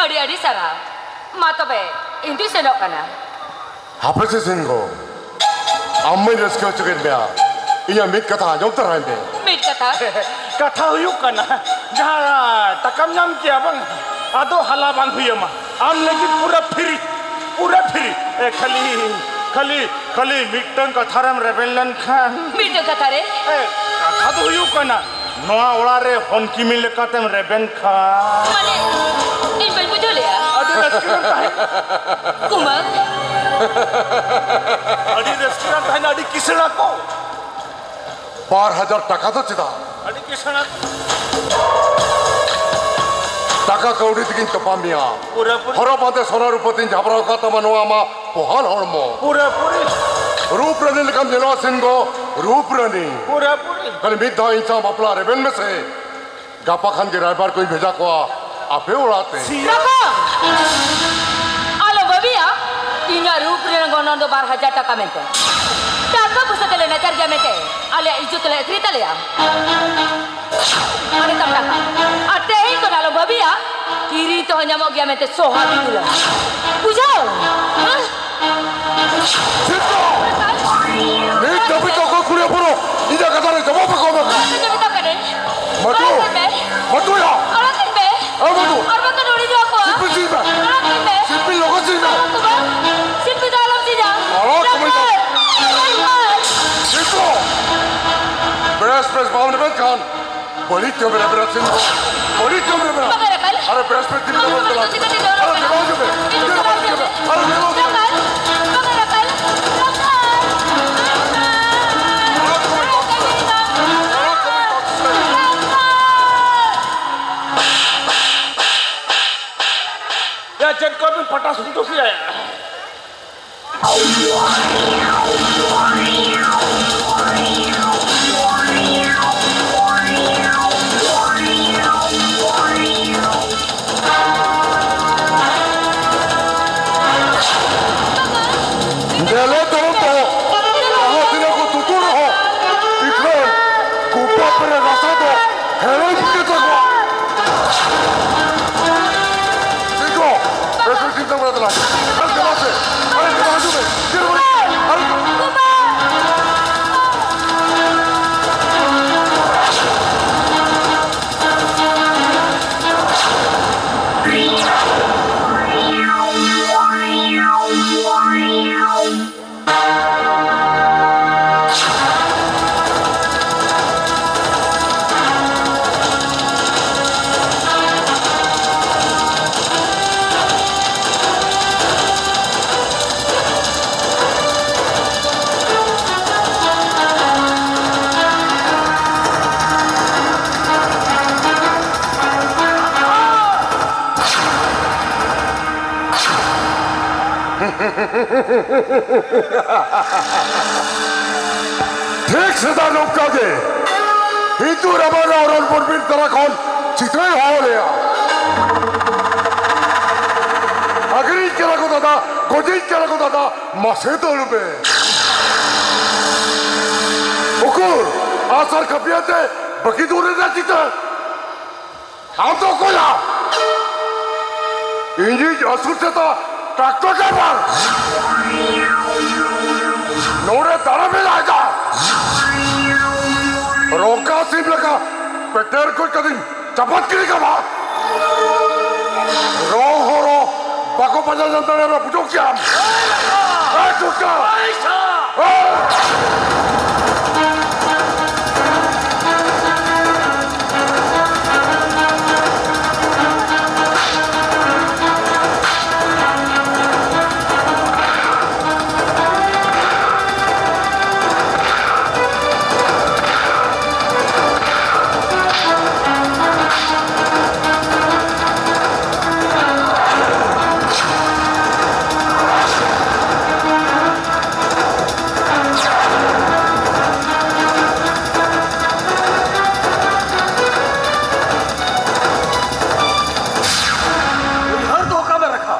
ᱟᱹᱰᱤ ᱟᱹᱰᱤ ᱥᱟᱨᱦᱟᱣ᱾ ᱢᱟ ᱛᱚᱵᱮ, ᱤᱧ ᱫᱩᱧ ᱥᱮᱱᱚᱜ ᱠᱟᱱᱟ᱾ ᱦᱟᱯᱮ ᱥᱮ ᱥᱤᱝᱦᱚ, ᱟᱢ ᱢᱟᱹᱧ ᱨᱟᱹᱥᱠᱟᱹ ᱦᱚᱪᱚ ᱠᱮᱫ ᱢᱮᱭᱟ, ᱤᱧᱟᱹᱜ ᱢᱤᱫ ᱠᱟᱛᱷᱟ ᱟᱸᱡᱚᱢ ᱛᱟᱨᱟᱭ ᱢᱮ᱾ ᱢᱤᱫ ᱠᱟᱛᱷᱟ? ᱠᱟᱛᱷᱟ ᱦᱩᱭᱩᱜ ᱠᱟᱱᱟ, ᱡᱟᱦᱟᱸ ᱴᱟᱠᱟᱢ ᱧᱟᱢ ᱠᱮᱭᱟ ᱵᱟᱝ, ᱟᱫᱚ ᱦᱟᱞᱟ ᱵᱟᱝ ᱦᱩᱭ ᱟᱢᱟ᱾ ᱟᱢ ᱞᱟᱹᱜᱤᱫ ᱯᱩᱨᱟᱹ free, ᱯᱩᱨᱟᱹ free᱾ ᱮ, ᱠᱷᱟᱹᱞᱤ, ᱠᱷᱟᱹᱞᱤ, ᱠᱷᱟᱹᱞᱤ ᱢᱤᱫᱴᱟᱝ ᱠᱟᱛᱷᱟ ᱨᱮᱢ ᱨᱮᱵᱮᱱ ᱞᱮᱱᱠᱷᱟᱱ᱾ ᱢᱤᱫᱴᱟᱝ ᱠᱟᱛᱷᱟ ᱨᱮ? ᱮ, ᱠᱟᱛᱷᱟ ᱫᱚ ᱦᱩᱭᱩᱜ ᱠᱟᱱᱟ, ᱱᱚᱣᱟ ᱚᱲᱟᱜ ᱨᱮ ᱦᱚᱱᱠᱤᱢᱤ ᱞᱮᱠᱟᱛᱮᱢ ᱨᱮᱵᱮᱱ ᱠᱷᱟᱱ᱾ ᱢᱟᱱᱮ, ᱤᱧ ᱵᱟᱹᱧ ᱵᱩᱡᱷᱟᱹᱣ ᱞᱮᱜᱼᱟ᱾ ᱟᱹᱰᱤ ᱨᱟᱹᱥᱠᱟᱹ ᱨᱮᱢ ᱛᱟᱦᱮᱱᱟ᱾ ᱠᱩᱢᱟᱹᱝ᱾ ᱟᱹᱰᱤ ᱨᱟᱹᱥᱠᱟᱹ ᱨᱮᱢ ᱛᱟᱦᱮᱱᱟ, ᱟᱹᱰᱤ ᱠᱤᱥᱟᱹᱬᱟ ᱠᱚ᱾ ᱵᱟᱨ ᱦᱟᱡᱟᱨ ᱴᱟᱠᱟ ᱫᱚ ᱪᱮᱫᱟᱜ? ᱟᱹᱰᱤ ᱠᱤᱥᱟᱹᱬᱟ ᱠᱚ᱾ ᱴᱟᱠᱟ ᱠᱟᱹᱣᱰᱤ ᱛᱮᱜᱤᱧ ᱛᱚᱯᱟ ᱢᱮᱭᱟ᱾ ᱯᱩᱨᱟᱹᱯᱩᱨᱤ᱾ ᱦᱚᱨᱚᱜ ᱵᱟᱸᱫᱮ ᱥᱚᱱᱟ ᱨᱩᱯᱟᱹ ᱛᱤᱧ ᱡᱷᱟᱵᱽᱨᱟᱣ ᱟᱠᱟᱫ ᱛᱟᱢᱟ ᱱᱚᱣᱟ ᱟᱢᱟᱜ ᱯᱚᱦᱟᱞ ᱦᱚᱲᱢᱚ᱾ ᱯᱩᱨᱟᱹᱯᱩᱨᱤ᱾ ᱨᱩᱯ ᱨᱟᱹᱱᱤ ᱞᱮᱠᱟᱢ ᱧᱮᱞᱚᱜᱼᱟ ᱥᱤᱱᱜᱚ, ᱨᱩᱯ ᱨᱟᱹᱱᱤ᱾ ᱯᱩᱨᱟᱹᱯᱩᱨᱤ᱾ ᱠᱷᱟᱹᱞᱤ ᱢᱤᱫ ᱫᱷᱟᱣ ᱤᱧ ᱥᱟᱶ ᱵᱟᱯᱞᱟ ᱨᱮᱵᱮᱱ ᱢᱮᱥᱮ᱾ ᱜᱟᱯᱟ ᱠᱷᱟᱱ ᱜᱮ ᱨᱟᱭᱵᱟᱨ ᱠᱚᱧ ᱵᱷᱮᱡᱟ ᱠᱚᱣᱟ ᱟᱯᱮ ᱚᱲᱟᱜ ᱛᱮ᱾ ᱨᱟᱠᱷᱟ! ᱟᱞᱚᱢ ᱵᱷᱟᱹᱵᱤᱭᱟ, ᱤᱧᱟᱹᱜ ᱨᱩᱯ ᱨᱮᱱᱟᱜ ᱜᱚᱱᱚᱝ ᱫᱚ ᱵᱟᱨ ᱦᱟᱡᱟᱨ ᱴᱟᱠᱟ ᱢᱮᱱᱛᱮ᱾ ᱴᱟᱠᱟ ᱯᱚᱭᱥᱟ ᱛᱮᱞᱮ ᱱᱟᱪᱟᱨ ᱜᱮᱭᱟ ᱢᱮᱱᱛᱮ᱾ ᱟᱨ ᱟᱞᱮᱭᱟᱜ ᱤᱡᱽᱡᱚᱛ ᱞᱮ ᱟᱹᱠᱷᱨᱤᱧ ᱛᱟᱞᱮᱭᱟ᱾ ᱟᱨ ᱱᱤᱛᱟᱢ ᱴᱟᱠᱟ᱾ ᱟᱨ ᱛᱮᱦᱮᱧ ᱠᱷᱚᱱ ᱟᱞᱚᱢ ᱵᱷᱟᱹᱵᱤᱭᱟ, ᱠᱤᱨᱤᱧ ᱛᱮᱦᱚᱸ ᱧᱟᱢᱚᱜ ᱜᱮᱭᱟ ᱢᱮᱱᱛᱮ ᱥᱚᱦᱟ ᱵᱤᱫᱩᱞᱟ᱾ ᱵᱩᱡᱷᱟᱹᱣ? ᱦᱮᱸ? ᱥᱤᱛᱩ! ᱱᱤᱛ ᱫᱷᱟᱹᱵᱤᱡ ᱛᱮ ᱚᱠᱚᱭ ᱠᱩᱲᱤ ᱦᱚᱯᱚᱱ ᱤᱧᱟᱹᱜ ᱠᱟᱛᱷᱟ ᱨᱮ ᱡᱚᱵᱟᱵ ᱵᱟᱠᱚ ᱮᱢ ᱟᱠᱟᱫᱟ᱾ ᱚᱱᱟᱛᱮ ᱢᱮᱛᱟᱢ ᱠᱟᱹᱱᱟᱹᱧ᱾ ᱢᱟᱹᱴᱩ! ᱟᱲᱟᱜ ᱠᱟᱹᱧ ᱢᱮ᱾ ᱢᱟᱹᱴᱩᱭᱟ! ᱟᱲᱟᱜ ᱠᱟᱹᱧ ᱢᱮ᱾ ᱮ ᱢᱟᱹᱴᱩ! ᱟᱨ ᱵᱟᱝᱠᱷᱟᱱ ᱩᱱᱤ ᱫᱚ ᱟᱠᱚᱣᱟᱜ᱾ ᱥᱤᱞᱯᱤ ᱥᱤᱧ ᱢᱮ᱾ ᱟᱲᱟᱜ ᱠᱟᱹᱧ ᱢᱮ᱾ ᱥᱤᱞᱯᱤ ᱞᱚᱜᱚᱱ ᱥᱤᱧ ᱢᱮ᱾ ᱟᱲᱟᱜ ᱠᱚ ᱵᱟᱝ᱾ ᱥᱤᱞᱯᱤ ᱫᱚ ᱟᱞᱚᱢ ᱥᱤᱧᱟ᱾ ᱟᱲᱟᱜ ᱠᱚ ᱵᱟᱝ᱾ ᱰᱟᱠᱛᱟᱨ! ᱰᱟᱠᱛᱟᱨ! ᱥᱤᱛᱩ! ᱵᱮᱥ ᱵᱮᱥ ᱵᱟᱢ ᱨᱮᱵᱮᱱ ᱠᱷᱟᱱ ᱵᱟᱹᱲᱤᱡ ᱡᱚᱢ ᱨᱮ ᱵᱮᱨᱮᱫ ᱥᱤᱧ ᱫᱚ᱾ ᱵᱟᱹᱲᱤᱡ ᱡᱚᱢ ᱨᱮ ᱵᱮᱨᱮᱫ᱾ ᱵᱟᱝ ᱨᱮᱵᱮᱱ᱾ ᱟᱨᱮ ᱵᱮᱥ ᱵᱮᱥ ᱫᱤᱱ ᱵᱟᱝ ᱨᱮᱵᱮᱱ ᱨᱮᱵᱮᱱ ᱪᱟᱞᱟᱜ ᱠᱟᱱᱟ᱾ ᱟᱨᱮ ᱵᱮᱱᱟᱣ ᱦᱚᱪᱚ ᱢᱮ᱾ ᱟᱨᱮ ᱵᱮᱱᱟᱣ ᱦᱚᱪᱚ ᱢᱮ᱾ ᱟᱨᱮ ᱵᱮᱱᱟᱣ ᱦᱚᱪᱚ ᱢᱮ᱾ ᱰᱟᱠᱛᱟᱨ! ᱵᱟᱝ ᱨᱮᱵᱮᱱ᱾ ᱰᱟᱠᱛᱟᱨ! ᱰᱟᱠᱛᱟᱨ! ᱭᱟ, ᱪᱮᱫ ᱠᱚ ᱵᱤᱱ ᱯᱟᱴᱟ ᱥᱩᱱᱴᱩ ᱠᱮᱜᱼᱟ? ᱫᱮᱞᱮ ᱫᱚᱞ ᱫᱚ ᱡᱟᱦᱟᱸ ᱛᱤᱱᱟᱹᱜ ᱠᱚ ᱛᱩᱛᱩᱨ ᱨᱮᱦᱚᱸ, ᱤᱠᱷᱟᱹᱱ ᱠᱩᱯᱟᱹ ᱯᱮᱨᱮ ᱨᱟᱥᱟ ᱫᱚ ᱦᱮᱲᱮᱢ ᱜᱮ ᱛᱟᱠᱚᱣᱟ᱾ ᱴᱷᱤᱠ ᱜᱚ, ᱵᱮᱥ ᱵᱮᱥ ᱪᱤᱱᱛᱟᱹ ᱵᱟᱲᱟ ᱛᱟᱞᱟᱝ᱾ ᱟᱨ ᱫᱮᱞᱟ ᱥᱮ, ᱟᱨ ᱫᱮᱞᱟ ᱦᱤᱡᱩᱜ ᱢᱮ᱾ ᱪᱮᱫ ᱦᱚᱸ ᱵᱟᱹᱱᱩᱜ᱾ ᱟᱨ ᱴᱷᱤᱠ ᱥᱮᱫᱟᱭ ᱱᱚᱝᱠᱟ ᱜᱮ ᱦᱤᱱᱫᱩ ᱨᱟᱢᱟᱭᱚᱱ ᱨᱮ ᱚᱨᱚᱱ ᱵᱚᱱ ᱵᱤᱨ ᱛᱟᱞᱟ ᱠᱷᱚᱱ ᱪᱤᱛᱟᱹᱭ ᱦᱚᱦᱚ ᱞᱮᱭᱟ᱾ ᱟᱹᱠᱷᱨᱤᱧ ᱠᱟᱱᱟ ᱠᱚ ᱫᱟᱫᱟ, ᱜᱚᱡᱮᱧ ᱠᱟᱱᱟ ᱠᱚ ᱫᱟᱫᱟ, ᱢᱟᱥᱮ ᱫᱟᱹᱲ ᱢᱮ᱾ ᱩᱠᱩ ᱟᱥᱟᱨ ᱠᱟᱹᱯᱤᱭᱟᱛᱮ ᱵᱟᱹᱠᱤ ᱫᱩᱨ ᱨᱮᱱᱟᱜ ᱪᱤᱛᱟᱹ᱾ ᱟᱢ ᱫᱚ ᱚᱠᱚᱭᱟ? ᱤᱧᱤᱡ ᱟᱹᱥᱩᱞ ᱥᱮᱛᱟ ᱴᱨᱟᱠᱴᱚᱨ ᱰᱨᱟᱭᱵᱷᱟᱨ᱾ ᱱᱚᱰᱮ ᱫᱟᱬᱟ ᱢᱮᱞᱟᱭ ᱫᱟ᱾ ᱨᱚᱝᱠᱟ ᱥᱤᱢ ᱞᱮᱠᱟ ᱯᱮᱴᱮᱨ ᱜᱚᱡ ᱠᱟᱫᱤᱧ᱾ ᱪᱟᱯᱟᱫ ᱠᱤᱲᱤ ᱠᱟᱢᱟ᱾ ᱨᱚ ᱦᱚᱨᱚ ᱵᱟᱠᱚ ᱯᱟᱸᱡᱟ ᱧᱟᱢ ᱫᱟᱲᱮᱭᱟᱜᱼᱟ, ᱵᱩᱡᱷᱟᱹᱣ ᱠᱮᱜᱼᱟᱢ? ᱮᱭ ᱴᱩᱴᱠᱟ! ᱮᱭ! ᱩᱭᱦᱟᱹᱨ ᱫᱚᱦᱚ ᱠᱟᱜ ᱢᱮ ᱨᱟᱠᱷᱟ,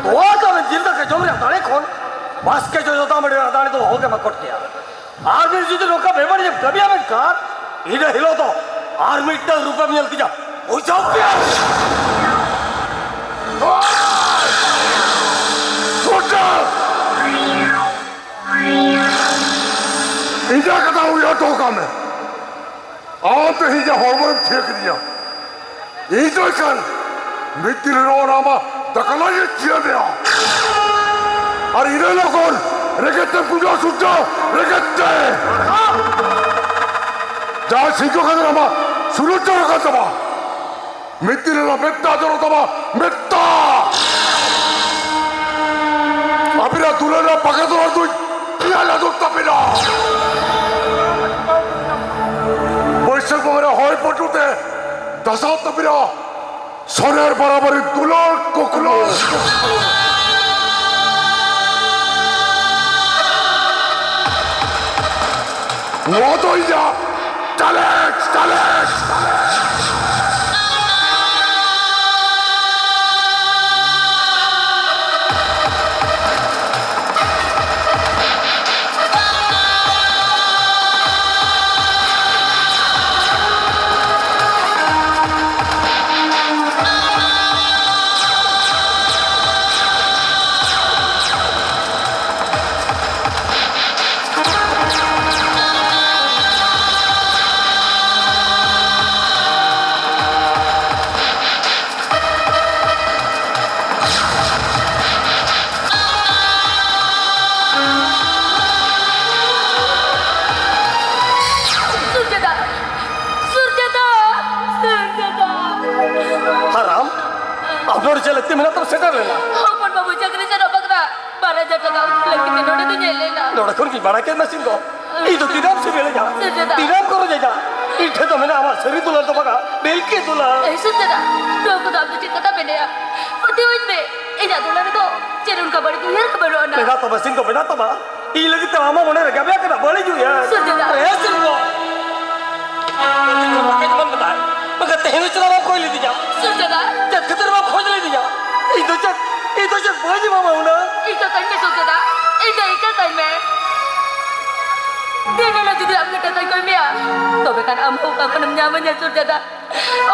ᱛᱚᱣᱟ ᱫᱚ ᱡᱤᱞ ᱫᱟᱠᱟ ᱡᱚᱢ ᱨᱮᱭᱟᱜ ᱫᱟᱲᱮ ᱠᱷᱚᱱ ᱵᱟᱥᱠᱮ ᱡᱚᱡᱚ ᱫᱟᱜ ᱢᱟᱹᱰᱤ ᱨᱮᱭᱟᱜ ᱫᱟᱲᱮ ᱫᱚ ᱚᱦᱚᱜᱮᱢ ᱟᱠᱚᱴ ᱠᱮᱭᱟ᱾ ᱟᱨ ᱢᱤᱫ ᱡᱩᱫᱤ ᱱᱚᱝᱠᱟ ᱵᱮᱵᱟᱹᱲᱤᱡ ᱮᱢ ᱠᱟᱹᱢᱤᱭᱟ ᱢᱮᱱᱠᱷᱟᱱ, ᱤᱱᱟᱹ ᱦᱤᱞᱳᱜ ᱫᱚ ᱟᱨ ᱢᱤᱫᱴᱟᱝ ᱨᱩᱯᱮᱢ ᱧᱮᱞ ᱛᱤᱧᱟ᱾ ᱵᱩᱡᱷᱟᱹᱣ ᱠᱮᱭᱟ? ᱤᱧᱟᱹᱜ ᱠᱟᱛᱷᱟ ᱩᱭᱦᱟᱹᱨ ᱦᱚᱴᱚ ᱠᱟᱜ ᱢᱮ᱾ ᱟᱢ ᱛᱮᱦᱮᱧ ᱡᱟ ᱦᱚᱲᱢᱚᱢ ᱛᱷᱤᱭᱟᱹ ᱠᱤᱫᱤᱧᱟ, ᱤᱧ ᱫᱚ ᱮᱠᱷᱟᱱ ᱢᱤᱫ ᱫᱤᱱ ᱦᱤᱞᱳᱜ ᱚᱱᱟ ᱟᱢᱟᱜ ᱫᱟᱠᱟ ᱞᱟᱹᱜᱤᱫ ᱛᱷᱤᱭᱟᱹ ᱢᱮᱭᱟ᱾ ᱟᱨ ᱤᱱᱟᱹ ᱦᱤᱞᱳᱜ ᱠᱷᱚᱱ ᱨᱮᱸᱜᱮᱡ ᱛᱮᱢ ᱜᱩᱡᱩᱜᱼᱟ ᱥᱩᱨᱡᱚ, ᱨᱮᱸᱜᱮᱡ ᱛᱮ᱾ ᱡᱟᱦᱟᱸ ᱥᱤᱧ ᱠᱟᱱ ᱟᱢᱟᱜ ᱥᱩᱨᱚᱡᱽ ᱪᱚᱨᱚᱠ ᱠᱟᱱ ᱛᱟᱢᱟ, ᱢᱤᱫ ᱫᱤᱱ ᱦᱤᱞᱳᱜ ᱢᱮᱫ ᱫᱟᱜ ᱡᱚᱨᱚᱜ ᱛᱟᱢᱟ, ᱢᱮᱫ ᱫᱟᱜ᱾ ᱟᱹᱵᱤᱱᱟᱜ ᱫᱩᱞᱟᱹᱲ ᱨᱮ ᱯᱟᱠᱟ ᱫᱩᱣᱟᱹᱨ ᱫᱩᱧ ᱛᱮᱭᱟᱨ ᱞᱟᱹᱫᱩᱜ ᱛᱟᱹᱵᱤᱱᱟ᱾ ᱵᱟᱹᱭᱥᱟᱹᱠᱷ ᱵᱚᱸᱜᱟ ᱨᱮ ᱦᱚᱭ ᱯᱟᱹᱴᱩ ᱛᱮ ᱫᱷᱟᱥᱟᱣ ᱛᱟᱹᱵᱤᱱᱟ ᱥᱚᱱᱮᱨ ᱵᱟᱨᱟᱵᱟᱨᱤ ᱫᱩᱞᱟᱹᱲ ᱠᱩᱠᱞᱩ᱾ ᱱᱚᱣᱟ ᱫᱚ ᱤᱧᱟᱹᱜ ᱪᱮᱞᱮᱧᱡᱽ, ᱪᱮᱞᱮᱧᱡᱽ, ᱪᱮᱞᱮᱧᱡᱽ᱾ ᱟᱢ ᱱᱚᱰᱮ ᱪᱮᱫ ᱞᱟᱹᱠᱛᱤ ᱢᱮᱱᱟᱜ ᱛᱟᱢ ᱥᱮᱴᱮᱨ ᱞᱮᱱᱟ? ᱦᱚᱯᱚᱱ ᱵᱟᱹᱵᱩ ᱪᱟᱹᱠᱨᱤ ᱥᱮᱱᱚᱜ ᱵᱟᱠᱷᱨᱟ ᱵᱟᱨ ᱦᱟᱡᱟᱨ ᱴᱟᱠᱟ ᱩᱰᱩᱠ ᱞᱟᱹᱜᱤᱫ ᱛᱮ ᱱᱚᱰᱮ ᱫᱚᱧ ᱦᱮᱡ ᱞᱮᱱᱟ᱾ ᱱᱚᱰᱮ ᱠᱷᱚᱱ ᱜᱮ ᱵᱟᱲᱟᱭ ᱠᱮᱫ ᱢᱮ ᱥᱤᱝᱜᱚ᱾ ᱤᱧ ᱫᱚ ᱛᱤᱱᱟᱹᱜ ᱮᱢ ᱥᱤᱵᱤᱞᱤᱧᱟ? ᱥᱩᱡᱟᱛᱟ᱾ ᱛᱤᱱᱟᱹᱜ ᱮᱢ ᱜᱚᱨᱚᱡᱤᱧᱟ? ᱤᱧ ᱴᱷᱮᱱ ᱫᱚ ᱢᱮᱱᱟᱜᱼᱟ ᱟᱢᱟᱜ ᱥᱟᱹᱨᱤ ᱫᱩᱞᱟᱹᱲ ᱫᱚ ᱵᱟᱝᱟ, ᱵᱤᱞᱠᱤ ᱫᱩᱞᱟᱹᱲ᱾ ᱮᱭ ᱥᱩᱡᱟᱛᱟ, ᱱᱚᱣᱟ ᱠᱚᱫᱚ ᱟᱢ ᱫᱚ ᱪᱮᱫ ᱠᱟᱛᱷᱟ ᱢᱮᱱᱮᱜᱼᱟ? ᱯᱟᱹᱛᱭᱟᱹᱣᱟᱹᱧ ᱢᱮ, ᱤᱧᱟᱹᱜ ᱫᱩᱞᱟᱹᱲ ᱨᱮᱫᱚ ᱪᱮᱫ ᱚᱱᱠᱟ ᱵᱟᱹᱲᱤᱡ ᱩᱭᱦᱟᱹᱨ ᱠᱚ ᱵᱟᱹᱱᱩᱜ ᱟᱱᱟ᱾ ᱢᱮᱱᱟᱜ ᱛᱟᱢᱟ ᱥᱤᱝᱜᱚ, ᱢᱮᱱᱟᱜ ᱛᱟᱢᱟ᱾ ᱤᱧ ᱞᱟᱹᱜᱤᱫ ᱛᱮ ᱟᱢᱟᱜ ᱢᱚᱱᱮ ᱨᱮ ᱜᱟᱵᱮ ᱟᱠᱟᱱᱟ ᱵᱟᱹᱲᱤᱡ ᱩᱭᱦᱟᱹᱨ᱾ ᱥᱩᱡᱟᱛᱟ᱾ ᱦᱮᱸ ᱥᱤᱝᱜᱚ᱾ ᱵᱟᱠᱷᱟᱱ ᱛᱮᱦᱮᱧ ᱩᱪᱟᱹᱲ ᱵᱟᱢ ᱠᱷᱚᱡ ᱞᱤᱫᱤᱧᱟ᱾ ᱥᱩᱡᱟᱛᱟ᱾ ᱪᱮᱫ ᱠᱷᱟᱹᱛᱤᱨ ᱵᱟᱢ ᱠᱷᱚᱡ ᱞᱤᱫᱤᱧᱟ? ᱤᱧ ᱫᱚ ᱪᱮᱫ, ᱤᱧ ᱫᱚ ᱪᱮᱫ ᱵᱟᱹᱧ ᱮᱢᱟᱢᱟ ᱩᱱᱟᱹᱜ? ᱤᱠᱟᱹ ᱠᱟᱹᱧ ᱢᱮ ᱥᱩᱡᱟᱛᱟ, ᱤᱧ ᱫᱚ ᱤᱠᱟᱹ ᱠᱟᱹᱧ ᱢᱮ᱾ ᱫᱤᱱ ᱦᱤᱞᱳᱜ ᱡᱩᱫᱤ ᱟᱢ ᱜᱮ ᱴᱟᱠᱟᱧ ᱠᱚᱭ ᱢᱮᱭᱟ, ᱛᱚᱵᱮ ᱠᱷᱟᱱ ᱟᱢ ᱦᱚᱸ ᱚᱠᱟ ᱠᱷᱚᱱᱮᱢ ᱧᱟᱢᱟᱹᱧᱟ ᱥᱩᱡᱟᱛᱟ?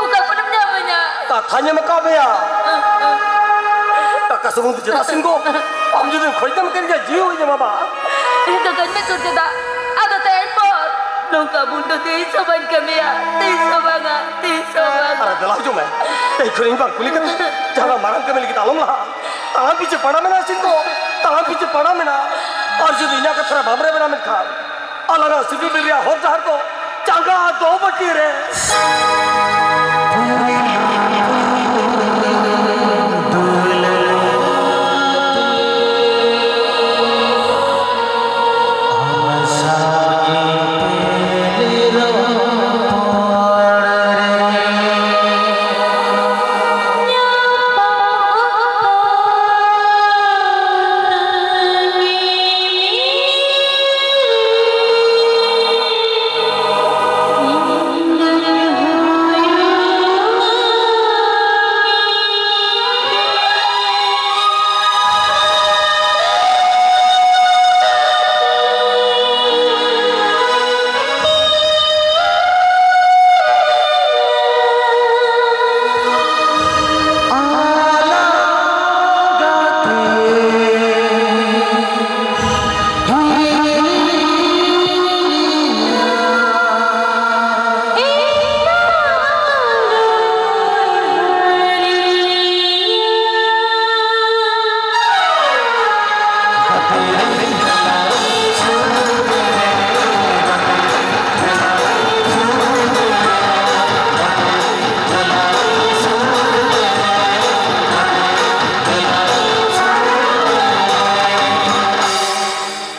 ᱚᱠᱟ ᱠᱷᱚᱱᱮᱢ ᱧᱟᱢᱟᱹᱧᱟ? ᱠᱟᱛᱷᱟᱧ ᱮᱢ ᱟᱠᱟᱫ ᱢᱮᱭᱟ᱾ ᱴᱟᱠᱟ ᱥᱩᱢᱩᱝ ᱫᱚ ᱪᱮᱫᱟᱜ ᱥᱤᱝᱜᱚ? ᱟᱢ ᱡᱩᱫᱤᱢ ᱠᱷᱚᱡ ᱠᱟᱱ ᱠᱷᱟᱱ ᱜᱮ ᱡᱤᱣᱤ ᱦᱚᱸᱧ ᱮᱢᱟᱢᱟ᱾ ᱤᱧ ᱫᱚ ᱠᱟᱹᱧ ᱢᱮ ᱥᱩᱡᱟᱛᱟ, ᱟᱫᱚ ᱛᱮᱦᱮᱧ ᱯᱚᱨ ᱱᱚᱝᱠᱟ ᱵᱷᱩᱞ ᱫᱚ ᱛᱤᱥ ᱦᱚᱸ ᱵᱟᱹᱧ ᱠᱟᱹᱢᱤᱭᱟ, ᱛᱤᱥ ᱦᱚᱸ ᱵᱟᱝᱟ, ᱛᱤᱥ ᱦᱚᱸ ᱵᱟᱝᱟ᱾ ᱟᱨ ᱫᱮᱞᱟ ᱦᱤᱡᱩᱜ ᱢᱮ, ᱛᱮᱦᱮᱧ ᱠᱷᱚᱱ ᱤᱧ ᱵᱟᱝ ᱠᱩᱞᱤ ᱠᱟᱛᱮ ᱡᱟᱦᱟᱱᱟᱜ ᱢᱟᱨᱟᱝ ᱠᱟᱹᱢᱤ ᱞᱟᱹᱜᱤᱫ ᱟᱞᱚᱢ ᱞᱟᱦᱟᱜᱼᱟ᱾ ᱛᱟᱲᱟᱢ ᱯᱤᱪᱷᱤ ᱯᱟᱲᱟ ᱢᱮᱱᱟᱜᱼᱟ ᱥᱤᱝᱜᱚ, ᱛᱟᱲᱟᱢ ᱯᱤᱪᱷᱤ ᱯᱟᱲᱟ ᱢᱮᱱᱟᱜᱼᱟ᱾ ᱟᱨ ᱡᱩᱫᱤ ᱤᱧᱟᱹᱜ ᱠᱟᱛᱷᱟ ᱨᱮ ᱵᱟᱢ ᱨᱮᱵᱮᱱᱟ ᱢᱮᱱᱠᱷᱟᱱ ᱟᱞᱟᱝᱟᱜ ᱥᱤᱵᱤᱞ ᱨᱮᱭᱟᱜ ᱦᱚᱨ ᱰᱟᱦᱟᱨ ᱫᱚ ᱪᱟᱸᱜᱟ ᱫᱚ ᱵᱟᱹᱠᱤ ᱨᱮ᱾